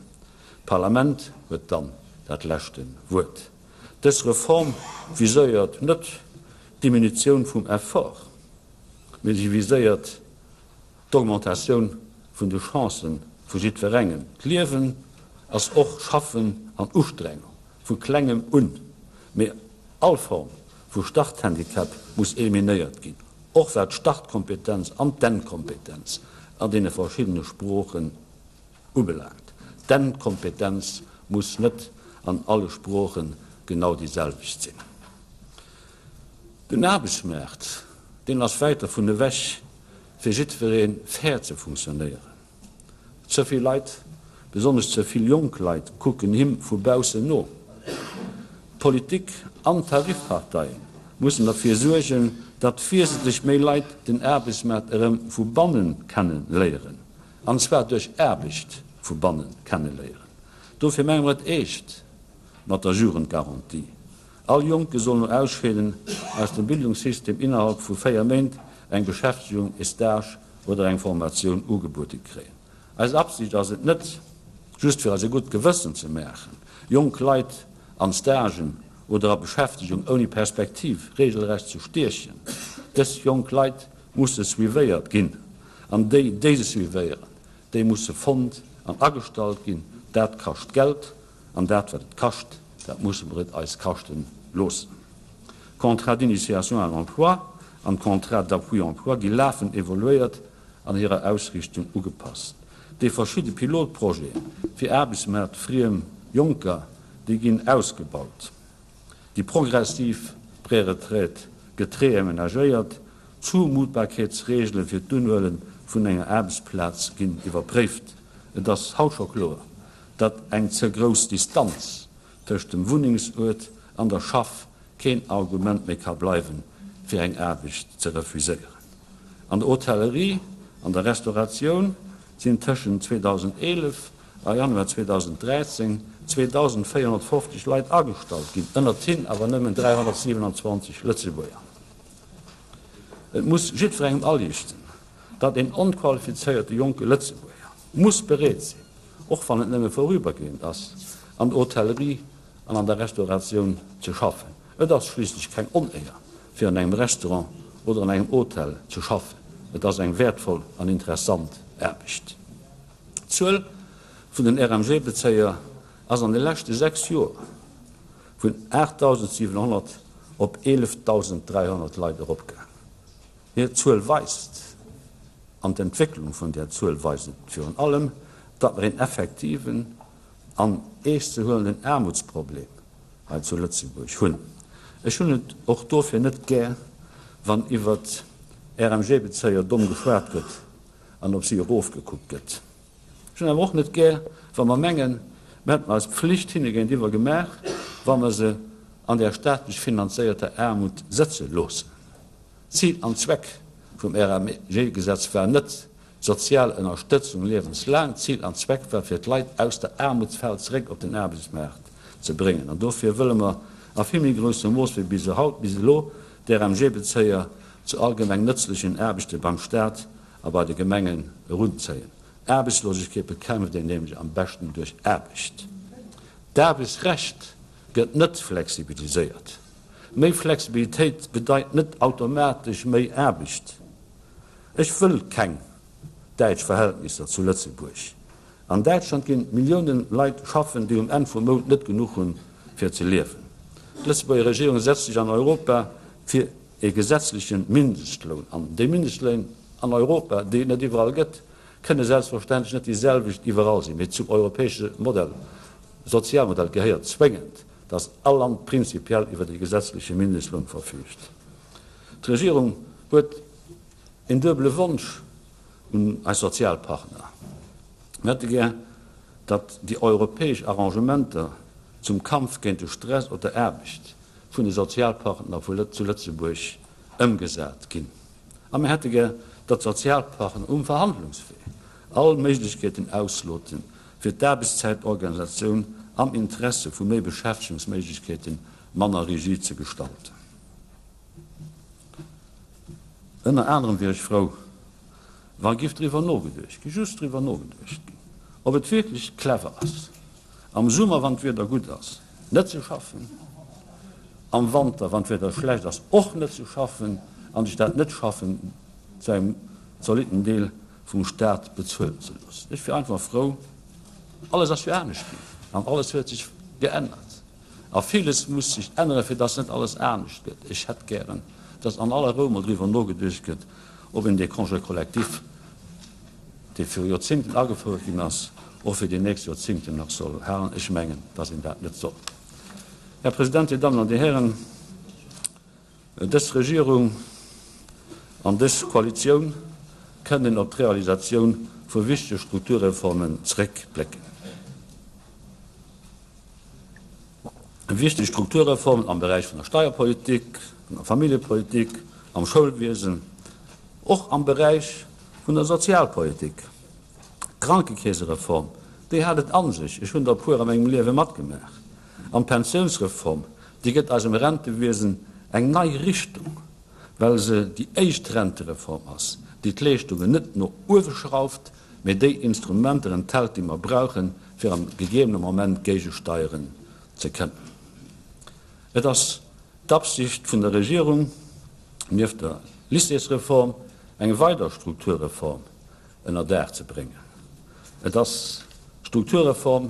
D'Parlament huet dann dat leschte Wuert. Dës Reform viséiert net d'Diminutioun vum Effort, mee si viséiert d'Augmentatioun vun de Chancë vu jiddwerengem. D'Liewen ass och Schaffen an Ustrengung, vu klengem un. Mee all Form vu Starthandicap muss eliminéiert ginn, och wat d'Startkompetenz an d'Endkompetenz an deene verschiddene Sproochen ubelaangt. D'Endkompetenz muss net an alle Sprooche genau déi selwecht sinn. Den Aarbechtsmaart, deen ass wäit dervun ewech, fir jiddweree fair ze funktionéieren. Ze vill Leit, besonnesch ze vill jonk Leit, kucken him vu baussen no. D'Politik an d'Tarifparteie mussen derfir suergen, datt wiesentlech méi Leit den Aarbechtsmaart erëm vu banne kenne léieren, an zwar duerch Aarbecht vu banne kenne léieren. Dofir menge mer et eescht mat der Jugendgarantie. All Jonke soll no Ausscheeden aus dem Bildungssystem innerhalb vu 4 Méint eng Beschäftegung, e Stage oder eng Formatioun ugebuede kréien. Eis Absicht ass et net, just fir eis e gutt Gewëssen ze maachen, jonk Leit an Stagen oder a Beschäftegung ouni Perspektiv regelrecht ze stiechen. Dës jonk Leit musse suivéiert ginn an déi, déi se suivéieren, déi musse fonnt an agestallt ginn. Dat kascht Geld. An dat, wat et kascht, dat musse mer et eis kaschte loossen. D'Contrats d'initiation à l'emploi an d'Contrats d'appui emploi gi lafend evoluéiert an hirer Ausriichtung ugepasst. Déi verschidde Pilotprojete fir aarbechtsmaartfriem Jonker, déi ginn ausgebaut. Déi progressiv Préretraite gëtt reamenagéiert. D'Zoumutbarkeetsreegele fir d'Unhuele vun enger Aarbechtsplaz ginn iwwerpréift. Et ass haut scho kloer, datt eng ze grouss Distanz tëscht dem Wunnengsuert an der Schaff keen Argument méi ka bleiwen, fir eng Aarbecht ze refuséieren. An der Hotellerie an der Restauratioun sinn tëschent 2011 a Januar 2013 2.450 Leit agestallt ginn, ënnert hinn awer nëmmen 327 Lëtzebuerger. Et muss jiddwerengem aliichten, datt een onqualifizéierte jonke Lëtzebuerger muss bereet sinn, och wann et nëmme vorübergehend ass, an der Hotellerie an an der Restauratioun ze schaffen. Et ass schliisslech keng Onéier, fir an engem Restaurant oder an engem Hotel ze schaffen. Et ass eng wäertvoll an interessant Aarbecht. D'Zuel vun den RMG-Bezéier ass an de leschte 6 Joer vun 8.700 op 11.300 Leit eropgaang. Hir Zuel weist, an d'Entwécklung vun där Zuel weist et virun allem, datt mer een effektiven an eescht ze huelenden Aarmutsproblem hei zu Lëtzebuerg hunn. Ech hunn et och dofir net gär, wann iwwert RMG-Bezéier domm geschwat gëtt an op si erofgekuckt gëtt. Ech hunn awer och net gär, wa mer mengen, mer hätten eis Pflicht hinne géintiwwer gemaach, wa mer se an där staatlech finanzéierter Aarmut sëtze loossen. Zil an Zweck vum RMG-Gesetz war net d'sozial Ënnerstëtzung liewenslaang. Zil an Zweck war fir d'Leit aus der Aarmutsfal zeréck op den Aarbechtsmaart ze bréngen. An dofir wëlle mer a vill méi groussem Mooss wéi bis bis elo d'RMG-Bezéier zu allgemeng nëtzlechen Aarbechte beim Staat a bei de Gemengen erunzéien. Aarbechtslosegkeet bekämpft een nämlech am beschten duerch Aarbecht. D'Aarbechtsrecht gëtt net flexibiliséiert. Méi Flexibilitéit bedeit net automatesch méi Aarbecht. Ech wëll keng däitsch Verhältnisser zu Lëtzebuerg. An Däitschland ginn Milliounen Leit schaffen, déi um Enn vum Mount net genuch hunn, fir ze liewen. D'Lëtzebuerger Regierung setzt sech an Europa fir ee gesetzleche Mindestloun an. Déi Mindestléin an Europa, déi et net iwwerall gëtt, kënne selbstverständlech net déi selwecht iwwerall sinn, mee zum europäesche Modell, Sozialmodell gehéiert zwéngend, datt all Land prinzipiell iwwert ee gesetzleche Mindestloun verfüügt. D'Regierung huet een duebele Wonsch un eis Sozialpartner. Mir hätte gär, datt déi europäesch Arrangementer zum Kampf géint de Stress op der Aarbecht vun de Sozialpartner zu Lëtzebuerg ëmgesat ginn. A mir hätte gär, datt d'Sozialpartner um Verhandlungswee all Méiglechkeeten ausloten, fir d'Aarbechtszäitorganisatioun am Interesse vu méi Beschäftegungsméiglechkeete manner rigid ze gestalten. Ënner anerem wier ech frou, wa giff driwwer nogeduecht ginn, just driwwer nogeduecht ginn, ob et wierklech clever ass, am Summer, wann d'Wieder gutt ass, net ze schaffen, am Wanter, wann d'Wieder schlecht ass, och net ze schaffen an sech dat Net-Schaffen zu engem zolitten Deel vum Staat bezuelen ze loossen. Ech wier einfach frou, alles ass jo anescht ginn an alles huet sech geännert. A villes muss sech änneren, fir dass net alles anescht gëtt. Ech hätt gären, dass an aller Rou mol driwwer nogeduecht gëtt, ob een dee Congé collectif, dee viru Joerzéngten agefouert ginn ass, och fir déi nächst Joerzéngten nach soll halen. Ech mengen, dass een dat net soll. Här President, Dir Dammen an Dir Hären, dës Regierung an dës Koalitioun kënnen op d'Realisatioun vu wichtege Strukturreformen zréckblécken. Wichteg Strukturreformen am Beräich vun der Steierpolitik, vun der Familljepolitik, am Schoulwiesen, och am Beräich vun der Sozialpolitik. D'Krankekeesereform, déi hat et a sech, ech hunn der e puer a mengem Liewe matgemaach. An d'Pensiounsreform, déi gëtt eisem Rentewiesen eng nei Richtung, well se déi éischt Rentereform ass, déi d'Leeschtungen net no uewe schrauft, mee déi Instrumenter enthält, déi mer brauchen, fir am gegebene Moment géigesteieren ze kënnen. Et ass d'Absicht vun der Regierung, nieft der Lycéesreform eng weider Strukturreform ënner Daach ze bréngen. Et ass d'Strukturreform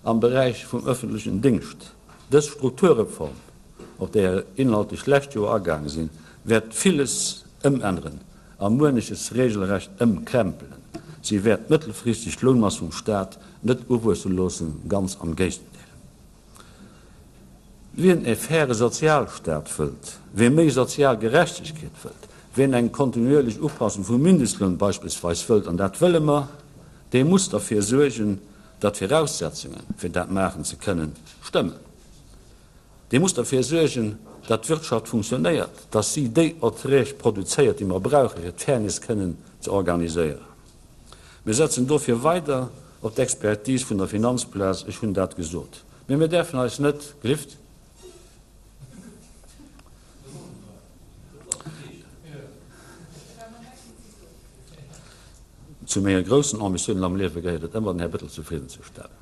am Beräich vum öffentlechen Dingscht. Dës Strukturreform, op déi ech inhaltlech d'lescht Joer agaange sinn, wäert villes ëmänneren a mueneches regelrecht ëmkrempelen. Si wäert mëttelfristeg d'Lounmass vum Staat net uwuesse loossen, ganz am Géigendeel. Wien e faire Sozialstaat wëllt, wie méi sozial Gerechtegkeet wëllt, wien eng kontinuierlech Upassung vum Mindestloun beispillsweis wëllt, an dat wëlle mer, dee muss derfir suergen, datt d'Viraussetzungen, fir dat maachen ze kënnen, stëmmen. Dee muss derfir suergen, datt d'Wirtschaft funktionéiert, datt si déi Erträg produzéiert, déi mer brauchen, fir d'Fairness kënnen ze organiséieren. Mir setzen dofir weider op d'Expertise vun der Finanzplaz, ech hunn dat gesot. Mee mir däerfen eis net, gelift? Zu menge groussen Ambitiounen am Liewe gehéiert et ëmmer, den Här Bettel zefriddenzestellen.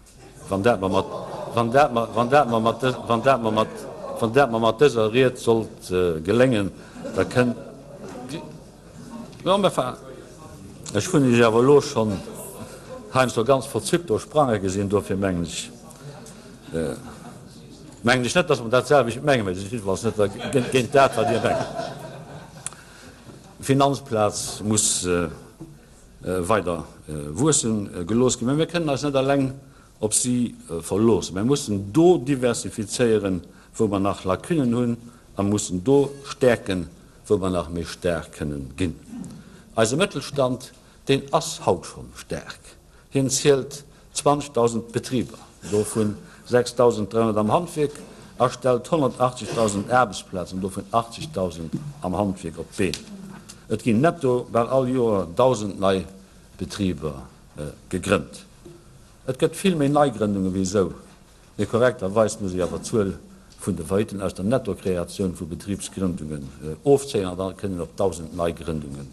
Wann dat mer mat, wann dat mer, wann dat mer mat, wann dat mer mat, wann dat mer mat dëser Ried sollt geléngen, da kënnt, jo, mä enfin, ech hunn Iech awer elo schonn heiansdo ganz verzückt do sprange gesinn, dofir mengen ech, mengen ech net, dass mer dat selwecht mengen, mä ech sinn jiddefalls net géint dat, wat Dir mengt. D'Finanzplaz muss weider wuesse gelooss ginn. Mä mir kënnen eis net eleng op si verloossen. Mir mussen do diversifizéieren, wou mer nach Lacunnen hunn, a mussen do stäerken, wou mer nach méi staark kënnen ginn. Eise Mëttelstand, deen ass haut schonn staark. Hien zielt 20.000 Betriber, dovun 6.300 am Handwierk, a stellt 180.000 Aarbechtsplazen, dovun 80.000 am Handwierk, op d'Been. Et ginn netto bal all Joer 1.000 nei Betriber gegrënnt. Et gëtt vill méi Neigrëndunge wéi esou. Mee korrekterweis muss ee awer d'Zuel vun de Faillitten aus der Nettokreatioun vu Betribsgrëndungen ofzéien an da kënnt een op 1.000 Neigrëndungen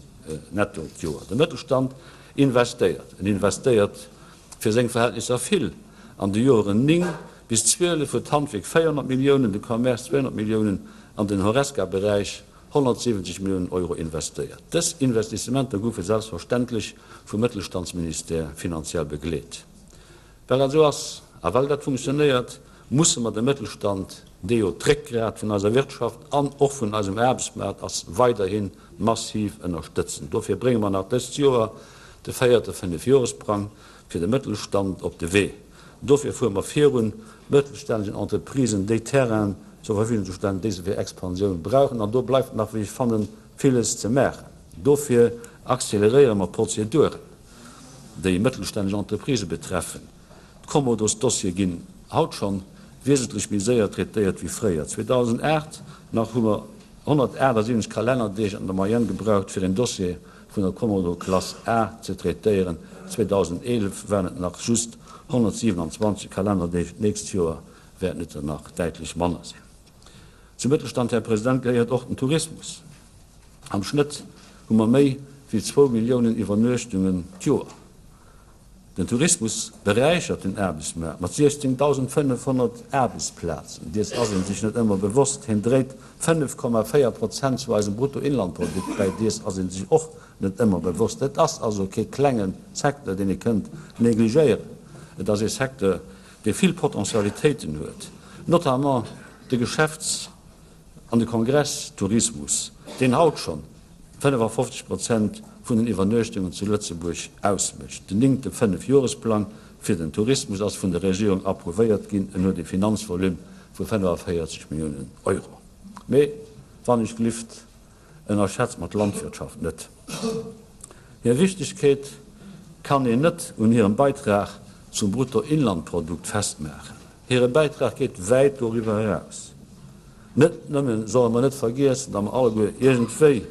netto d'Joer. De Mëttelstand. Investéiert. En investéiert fir seng Verhältnisser vill. An de Joeren 9 bis 12 huet d'Handwierk 400 Milliounen, de Commerce 200 Milliounen an den Horesca-Beräich 170 Milliounen Euro investéiert. Dës Investissementer goufe selbstverständlech vum Mëttelstandsministère finanziell begleet. Well dat esou ass a well dat funktionéiert, musse mer de Mëttelstand, dee jo d'Réckgrat vun eiser Wirtschaft an och vun eisem Aarbechtsmaart ass, weiderhi massiv ënnerstëtzen. Dofir brénge mer nach dëst Joer de véierte Fënnefjoresprang fir de Mëttelstand op de Wee. Dofir fuere mer virun, mëttelstännegen Entreprisen déi Terrainen zur Verfügung ze stellen, déi se fir Expansioun brauchen. An do bleift nach, wéi ech fannen, villes ze maachen. Dofir acceleréiere mer d'Prozeduren, déi mëttelstänneg Entreprisë betreffen. D'Kommodosdossiere ginn haut schonn wiesentlech méi séier traitéiert wéi fréier. 2008 nach hu mer 178 Kalennerdeeg an der Moyenne gebraucht, fir een Dossier vun der Kommodo-Klass A ze traitéieren. 2011 waren et nach just 127 Kalennerdeeg, d'nächst Joer wäerten et der nach däitlech manner sinn. Zum Mëttelstand, Här President, gehéiert och den Tourismus. Am Schnëtt hu mer méi wéi zwou Milliounen Iwwernuechtungen d'Joer. Den Tourismus beräichert den Aarbechtsmaart mat 16.500 Aarbechtsplazen. Dees ass ee sech net ëmmer bewosst. Hien dréit 5,4 Prozent zu eisem Bruttoinlandprodukt bäi. Dees ass ee sech och net ëmmer bewosst. Et ass also kee klenge Secteur, deen ee kënnt negligéieren. Et ass ee Secteur, dee vill Potentialitéiten huet, notamment de Geschäfts an de Kongresstourismus, deen haut schonn 55 Prozent vun den Iwwernuechtungen zu Lëtzebuerg ausmécht. Den néngte Fënnefjoresplang fir den Tourismus ass vun der Regierung approuvéiert ginn. En huet e Finanzvolume vu 45 Milliounen Euro. Mee wann ech glift, ënnerschätzt mer d'Landwirtschaft net. Hir Wichtegkeet kann een net un hirem Beitrag zum Bruttoinlandprodukt festmaachen. Hire Bäitrag geet wäit doriwwer eraus. Net nëmme solle mer net vergiessen, datt mer alleguer iergendwéi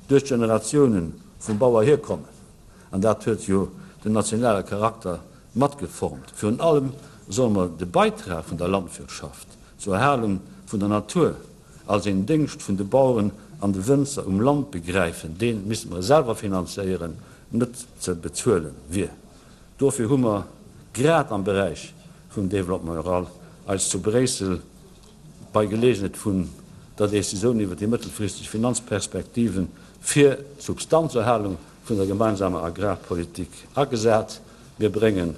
duerch d'Generatiounen vum Bauer hierkommen, an dat huet jo den nationale Charakter matgeformt. Virun allem solle mer de Beitrag vun der Landwirtschaft zur Erhalung vun der Natur als een Déngscht vun de Baueren an de Wënzer um Land begräifen, dee misste mer selwer finanzéieren, net ze bezuelen wier. Dofir hu mer grad am Beräich vum Développement rural eis zu Bréissel bei Gelegenheet vun der Décisioun iwwer déi mëttelfristeg Finanzperspektiven fir d'Substanzerhalung vun der gemeinsamer Agrarpolitik agesat. Mir bréngen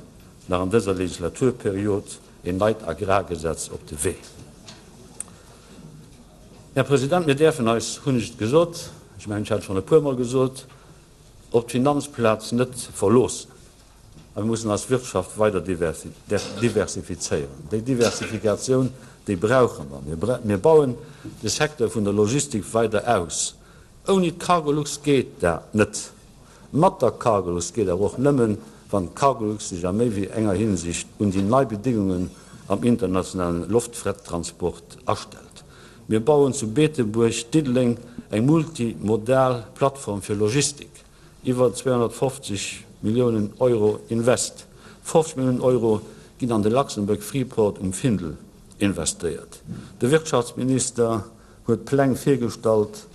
nach an dëser Legislaturperiod een neit Agrargesetz op de Wee. Här President, mir däerfen eis, hunn ech et gesot, ech mengen, ech hat et schonn e puermol gesot, op d'Finanzplaz net verloossen a mir mussen eis Wirtschaft weider diversifizéieren. Déi Diversifikatioun, déi brauche mer. Mir bauen de Secteur vun der Logistik weider aus. Ouni d'Cargolux geet dat net. Mat der Cargolux geet awer och nëmmen, wann d'Cargolux sech a méi wéi enger Hinsicht un déi nei Bedingungen am internationalen Loftfrettransport astellt. Mir bauen zu Beetebuerg, Diddeleng eng multimodal Plattform fir Logistik, iwwer 250 Milliounen Euro Invest. 50 Milliounen Euro ginn an de Luxembourg Freeport um Findel investéiert. De Wirtschaftsminister huet Pläng virgestallt,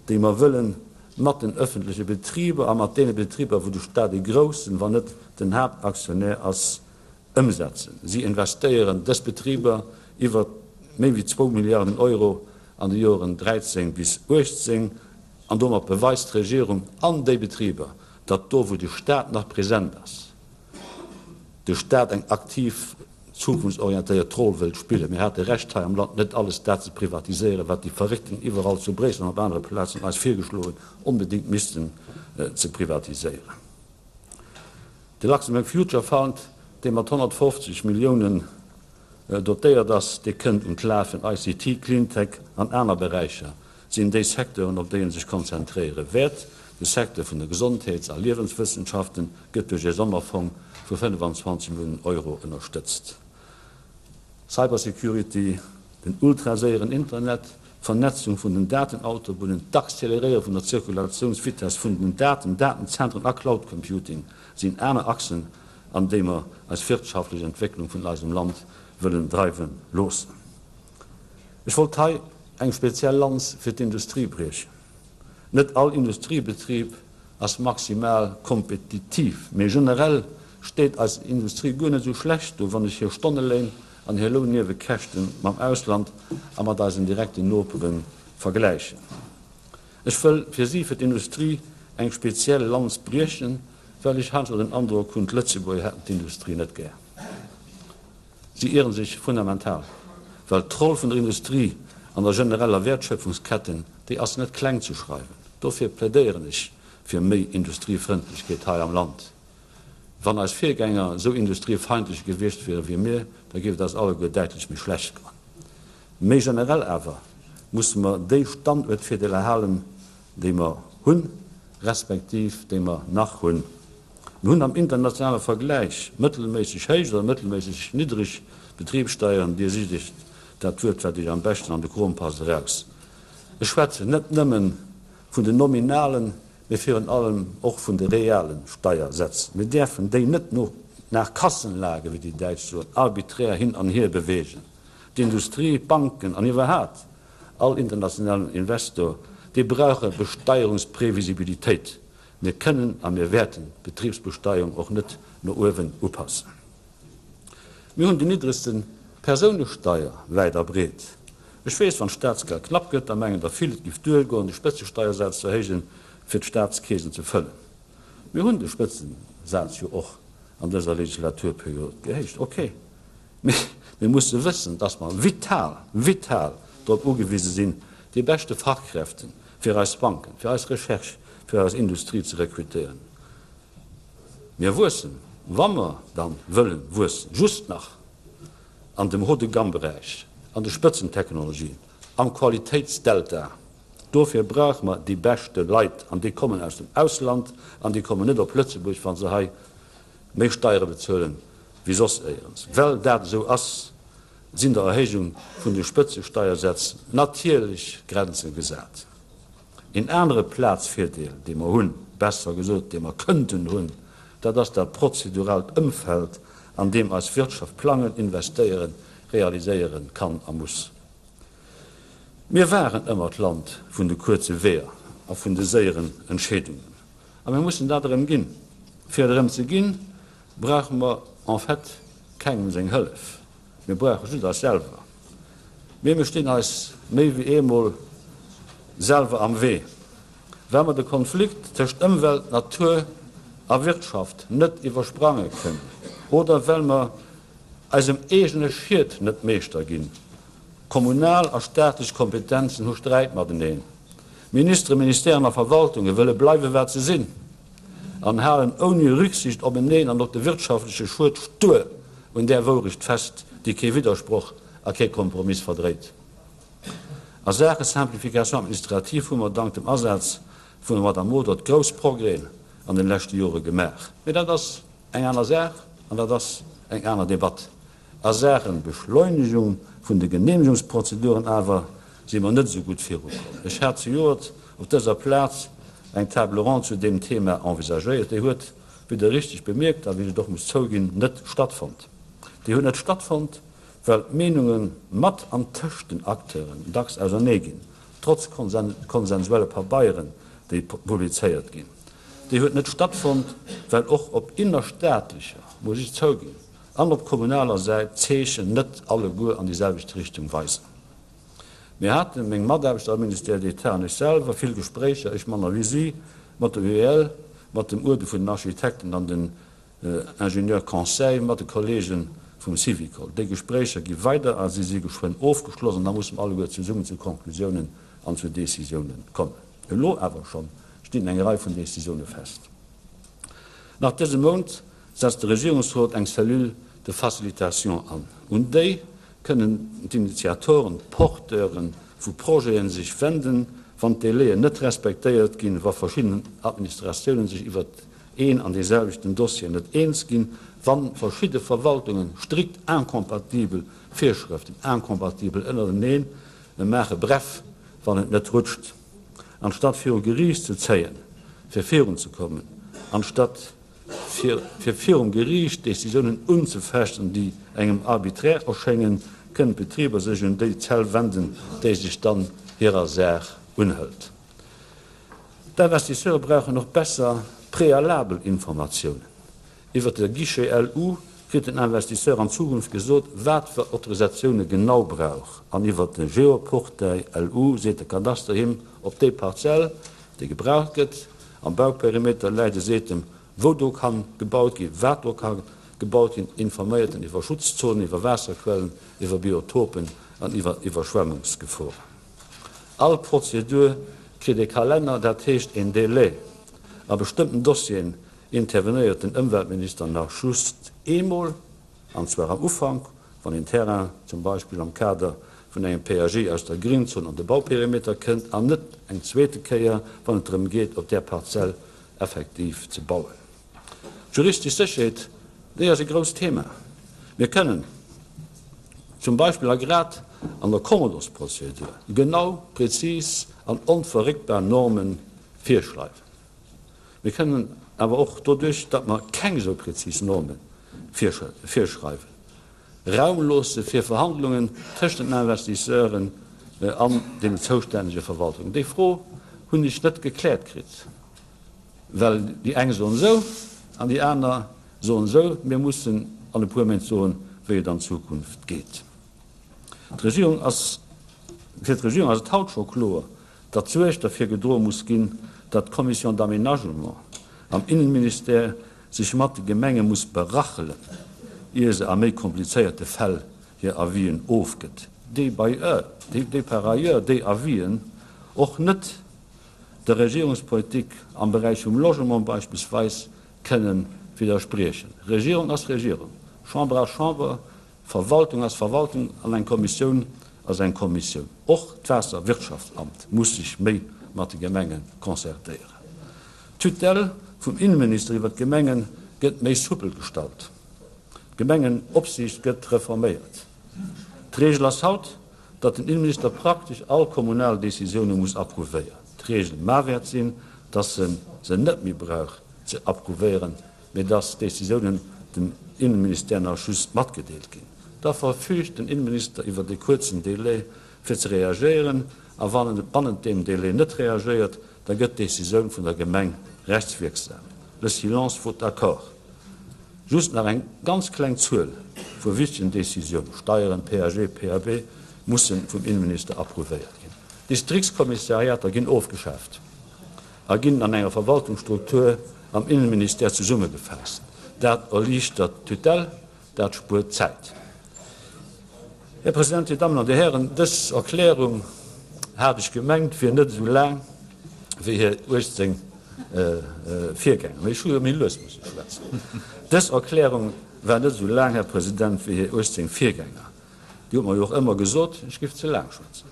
déi mer wëlle mat den öffentleche Betriber a mat deene Betriber, wou de Stat e groussen, wann net den Haaptaktionär ass, ëmsetzen. Si investéieren, dës Betriber, iwwer méi wéi zwou Milliarden Euro an de Joren 13 bis 18, an domat beweist d'Regierung an déi Betriber, datt do wou de Stat nach present ass, de Stat eng aktiv, zukunftsorientéiert Roll wëllt spillen. Mir hate Recht hei am Land net alles dat ze privatiséieren, wat déi Verréckten iwwerall zu Bréissel an op anere Plazen eis virgeschloen hunn, onbedéngt missten ze privatiséieren. De Luxembourg Future Fund, dee mat 150 Milliounen dotéiert ass, dee kënnt un d'Lafen. ICT, Cleantech an aner Beräicher sinn déi Secteuren, op déi e sech konzentréiere wäert. De Secteur vun de Gesondheets a Liewenswëssenschaften gëtt duerch ee Sonnerfong vu 25 Milliounen Euro ënnerstëtzt. Cybersecurity, den ultraséieren Internet, d'Vernetzung vun den Datenautobunnen, d'Acceleréiere vun der Zirkulatiounsvitess vun den Daten, Datenzentren a Cloud Computing sinn aner Achsen, an déi mer eis wirtschaftlech Entwécklung vun eisem Land wëllen dreiwe loossen. Ech wollt hei eng speziell Lanz fir d'Industrie briechen. Net all Industriebetrib. ass maximal kompetitiv. Mee generell steet eis Industrie guer net esou schlecht do, wann ech hir Stonneléin an hir Lounniewekäschte mam Ausland a mat eisen direkten Nopere vergläichen. Ech wëll fir si, fir d'Industrie, eng speziell Lanz briechen, well ech heiansdo den Androck hunn, d'Lëtzebuerger hätten d'Industrie net gär. Si ieren sech fundamental, well d'Roll vun der Industrie an der genereller Wäertschöpfungsketten, déi ass net kleng ze schreiwen. Dofir plädéieren ech fir méi Industriefrëndlechkeet hei am Land. Wann eis Virgänger esou industriefeindlech gewiescht wiere wéi mir, da géif et eis alleguer däitlech méi schlecht goen. Méi generell awer musse mer déi Standuertvirdeeler halen, déi mer hunn, respektiv déi mer nach hunn. Mir hunn am internationale Vergläich mëttelméisseg héich oder mëttelméisseg niddreg Betribssteieren. Dir sicht Iech dat Wuert, wat Iech am beschten an de Krom passt, eraus. Ech schwätzen net nëmme vun den nominalen, mee virun allem och vun de reale Steiersätz. Mir däerfen déi net no nach Kassenlage, wéi déi Däitsch soen, arbiträr hin an hier beweegen. D'Industrie, d'Banken an iwwerhat all internationalen Investor, déi brauche Besteierungsprevisibilitéit. Mir kënnen a mir wäerten d'Betribsbesteierung och net no uewen upassen. Mir hunn déi niddregste Persounesteier wäit a breet. Ech weess, wann d'Staatsgeld knapp gëtt, da mengen der vill, et giff duergoen, de Spëtzesteiersaz ze erhéijen, fir d'Staatskeesen ze fëllen. Mir hunn de Spëtzesaz jo och an dëser Legislaturperiod gehéicht. Ok. Mee mir musse wëssen, dass mer vital, vital drop ugewise sinn, déi beschte Fachkräfte fir eis Banken, fir eis Recherche, fir eis Industrie ze rekrutéieren. Mir wuessen, wa mer dann wëllen wuessen, just nach an dem Haut-de-gamme-Beräich, an de Spëtzentechnologien, am Qualitéitsdelta. Dofir brauche mer déi beschte Leit, an déi kommen aus dem Ausland an déi kommen net op Lëtzebuerg, wa se hei méi Steiere bezuelen wéi soss éierens. Well dat esou ass, sinn der Erhéijung vun de Spëtzesteiersätz natierlech Grenze gesat. Een anere Plazvirdeel, dee mer hunn, besser gesot, dee mer kënnten hunn, dat ass dat prozeduraalt Ëmfeld, an deem eis Wirtschaft plangen, investéieren, realiséieren kann a muss. Mir waren ëmmer d'Land vun de kuerze Weeër a vun de séieren Entscheedungen. A mir mussen dat erëm ginn. Fir et erëm ze ginn, brauche mer en fait kengem seng Hëllef. Mir brauche just eis selwer. Mee mir stinn eis méi wéi eemol selwer am Wee, well mer de Konflikt tëscht Ëmwelt, Natur a Wirtschaft net iwwersprange kënnen oder well mer eisem eegene Schiet net Meeschter ginn. Kommunal a staatlech Kompetenzen hu Sträit mateneen. Ministeren, Ministèren a Verwaltunge wëlle bleiwe wat se sinn an halen ouni Rücksicht openeen an op de wirtschaftleche Schued stur un där Wourecht fest, déi kee Widdersproch a kee Kompromiss verdréit. A Saache Simplification administrative hu mer dank dem Asaz vun der Madame Modert grouss Progrèsen an den leschte Jore gemaach. Mee dat ass eng aner Saach an dat ass eng aner Debatt. A Saachen Beschleunegung vun de Genehmegungsprozeduren awer si mer net esou gutt virukomm. Ech hat zejoert op dëser Plaz eng Table ronde zu deem Thema envisagéiert. Déi huet, wéi Der richteg bemierkt a wéi ech et och muss zouginn, net stattfonnt. Déi huet net stattfonnt, well d'Meenunge mat an tëscht den Acteuren dacks auserneeginn, trotz konsensuelle Pabeieren, déi publizéiert ginn. Déi huet net stattfonnt, well och op innerstaatlecher, muss ech zouginn, an op kommunaler Säit d'Zeechen net alleguer an déi selwecht Richtung weisen. Mir haten, meng Mataarbechter am Ministère d'État an ech selwer, vill Gespréicher, ech manner wéi si, mat der UEL, mat dem Uerde vun den Architekten an den Ingenieurs conseils, mat de Kollege vum Syvicol. Déi Gespréicher gi weider a si si geschwënn ofgeschloss an da musse mer alleguer zesummen zu Conclusiounen an zu Décisiounen kommen. Elo awer schonn stinn eng Rei vun Décisioune fest. Nach dëse Mount setzt de Regierungsrot eng Cellule de facilitation an. Un déi kënnen d'Initiatoren, d'Porteure vu Projeten sech wenden, wann d'Délaien net respektéiert ginn, wa verschidden Administratiounen sech iwwert een an dee selwechten Dossier net eens ginn, wa verschidde Verwaltungen strikt incompatibel Virschrëften, incompatibel ënnerteneen maachen, bref, wann et net rutscht. Anstatt viru Geriicht ze zéien, fir virunzekommen, anstatt fir virum Geriicht Decisiounen unzefechten, déi engem arbiträr erschéngen, kënnen d'Betriber sech un déi Zell wenden, déi sech dann hirer Saach unhëlt. D'Investisseure brauchen och besser prealabel Informatiounen. Iwwert de Guichet LU kritt den Investisseur an Zukunft gesot, wat fir Autorisatioune genau brauch an iwwert de Geoportail LU seet de Kadaster him, ob déi Parzell, déi gebraucht gëtt, am Bauperimeter läit. E seet em, wou do kann gebaut ginn, wat do ka gebaut ginn, informéiert en iwwer Schutzzonen, iwwer Waasserquellen, iwwer Biotopen an iwwer Iwwerschwemmungsgeforen. All Prozedur kritt e Kalenner, dat heescht een Délai. A bestëmmten Dossieren intervenéiert den Ëmweltminister nach just eemol, an zwar am Ufank, wann een Terrain zum Beispill am Kader vun engem PAG aus der Grinzon an de Bauperimeter kënnt, an net eng zweete Kéier, wann et drëm geet, op där Parzell effektiv ze bauen. D'juristesch Sécherheet, déi ass e grousst Thema. Mir kënnen zum Beispill a grad an der Kommodosprozedur genau, prezis an onverréckbar Norme virschreiwen. Mir kënnen awer och doduerch, datt mer keng esou prezis Norme virschreiwen, Raum loosse fir Verhandlungen tëscht den Investisseuren an deenen zoustännege Verwaltungen. Déi Fro hunn ech net gekläert kritt, well déi eng soen esou an déi aner soen esou. Mir mussen an e puer Méint soen, wéi et an Zukunft geet. D'Regierung ass, fir d'Regierung ass et haut scho kloer, datt Suerg derfir gedroe muss ginn, datt d'Commission d'aménagement am Innenministère sech mat de Gemenge muss berachelen, ier se a méi komplizéierte Fäll hir Avisen ofgëtt, déi déi par ailleurs déi Avisen och net der Regierungspolitik am Beräich vum Logement beispillsweis kënnen widderspriechen. Regierung ass Regierung, Chamber ass Chamber, Verwaltung ass Verwaltung an eng Kommissioun ass eng Kommissioun. Och d'Waasserwirtschaftsamt muss sech méi mat de Gemenge concertéieren. D'Tutelle vum Inneminister iwwer d'Gemenge gëtt méi soupel gestallt. D'Gemengenopsiicht gëtt reforméiert. D'Reegel ass haut, datt den Inneminister praktesch all kommunal Decisioune muss approuvéieren. D'Reegel ma wäert sinn, datt en se net méi brauch ze approuvéieren, mee dass d'Décisiounen dem Innenministère nach just matgedeelt ginn. Da verfügt den Innenminister iwwert e kuerzen Délai fir ze reagéieren, a wann en bannent deem Délai net reagéiert, da gëtt d'Décisioun vun der Gemeng rechtswierksam. Le silence vaut accord. Just nach eng ganz kleng Zuel vu wichtegen Décisiounen, Steieren, PAG, PAB, mussen vum Innenminister approuvéiert ginn. D'Distriktskommissariater ginn ofgeschaaft. A ginn an enger Verwaltungsstruktur am Innenministère zesummegefaasst. Dat erliichtert d'Tutelle, dat spuert Zäit. Här President, Dir Dammen an Dir Hären, dës Erklärung, hat ech gemengt, wier net esou laang wéi hir 18 Virgänger. Mee ech hu jo méi lues musse schwätzen. Dës Erklärung war net esou laang, Här President, wéi hir 18 Virgänger. Dir hutt mer jo och ëmmer gesot, ech géif ze laang schwätzen.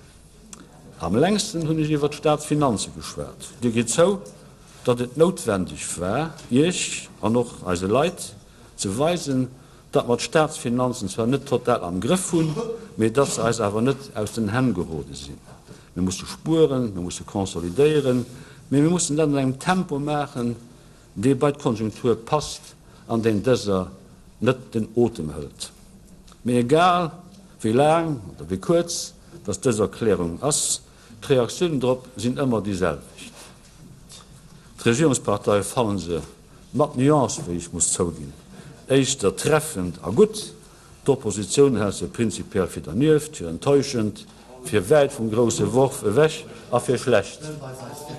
Am längsten hunn ech iwwert d'Staatsfinanze geschwat. Dir gitt zou, datt et noutwendeg war, Iech an och eise Leit ze weisen, datt mer d'Staatsfinanzen zwar net total am Grëff hunn, mee datt se eis awer net aus den Hänn gerode sinn. Mir musse spueren, mir musse konsolidéieren, mee mir mussen dat an engem Tempo maachen, dee bei d'Konjunktur passt an deen dëser net den Otem hëlt. Mee egal wéi laang oder wéi kuerz dass dës Erklärung ass, d'Reaktiounen drop sinn ëmmer déi selwecht. D'Regierungsparteie fannen se, mat Nuance, wéi ech muss zouginn, éischter treffend a gutt, d'Oppositioun hält se prinzipiell fir dernieft, fir enttäuschend, fir wäit vum grousse Worf ewech a fir schlecht.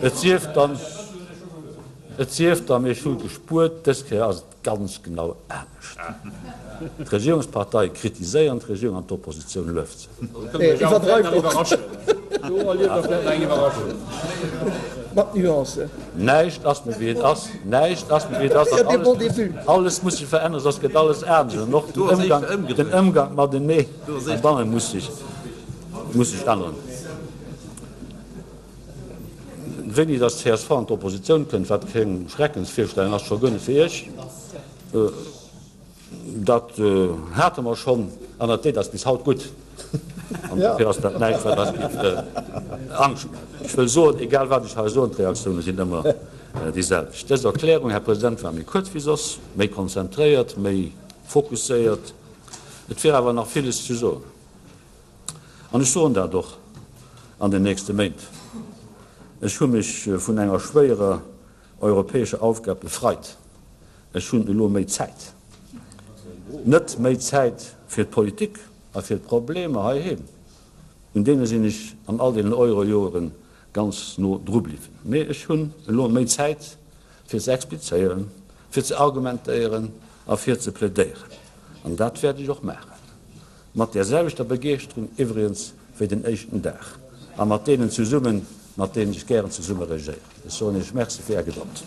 Et sief dann, et sief dann, ech hu gespuert, dës Kéier ass et ganz genau anescht. D'Regierungsparteie kritiséieren d'Regierung an d'Oppositioun lueft se. Näischt ass méi wéi et ass, näischt ass méi wéi et ass an alles muss sech veränneren, soss gëtt alles anescht an och den Ëmgank matenee heibanne muss sech änneren. Wéini datt csv an d'Oppositioun kënnt, wat keng Schreckensvirstellung ass, scho guer net fir Iech, dat hate mer schonn an dat deet eis bis haut gutt. An dofir ass dat näischt, wat eis géif Angscht maachen. Ech wëll soen, egal wat ech hei soen, d'Reaktioune sinn ëmmer déi selwecht. Dës Erklärung, Här President, war méi kuerz wéi soss, méi konzentréiert, méi fokusséiert. Et wier awer nach villes ze soen. An ech soen dat och an den nächste Méint. Ech hu mech vun enger schwéierer europäescher Aufgab befreit. Ech hunn elo méi Zäit. Net méi Zäit fir d'Politik a fir d'Problemer heiheem, un deene sinn ech an all deenen Euro-Joere ganz no dru bliwwen, mee ech hunn elo méi Zäit fir ze explizéieren, fir ze argumentéieren a fir ze plädéieren. An dat wäert ech och maachen. Mat där selwechter Begeeschterung iwwregens wéi den éischten Dag a mat deenen zesummen, mat deenen ech gären zesumme regéieren. Ech soen Iech Merci fir Är Gedold.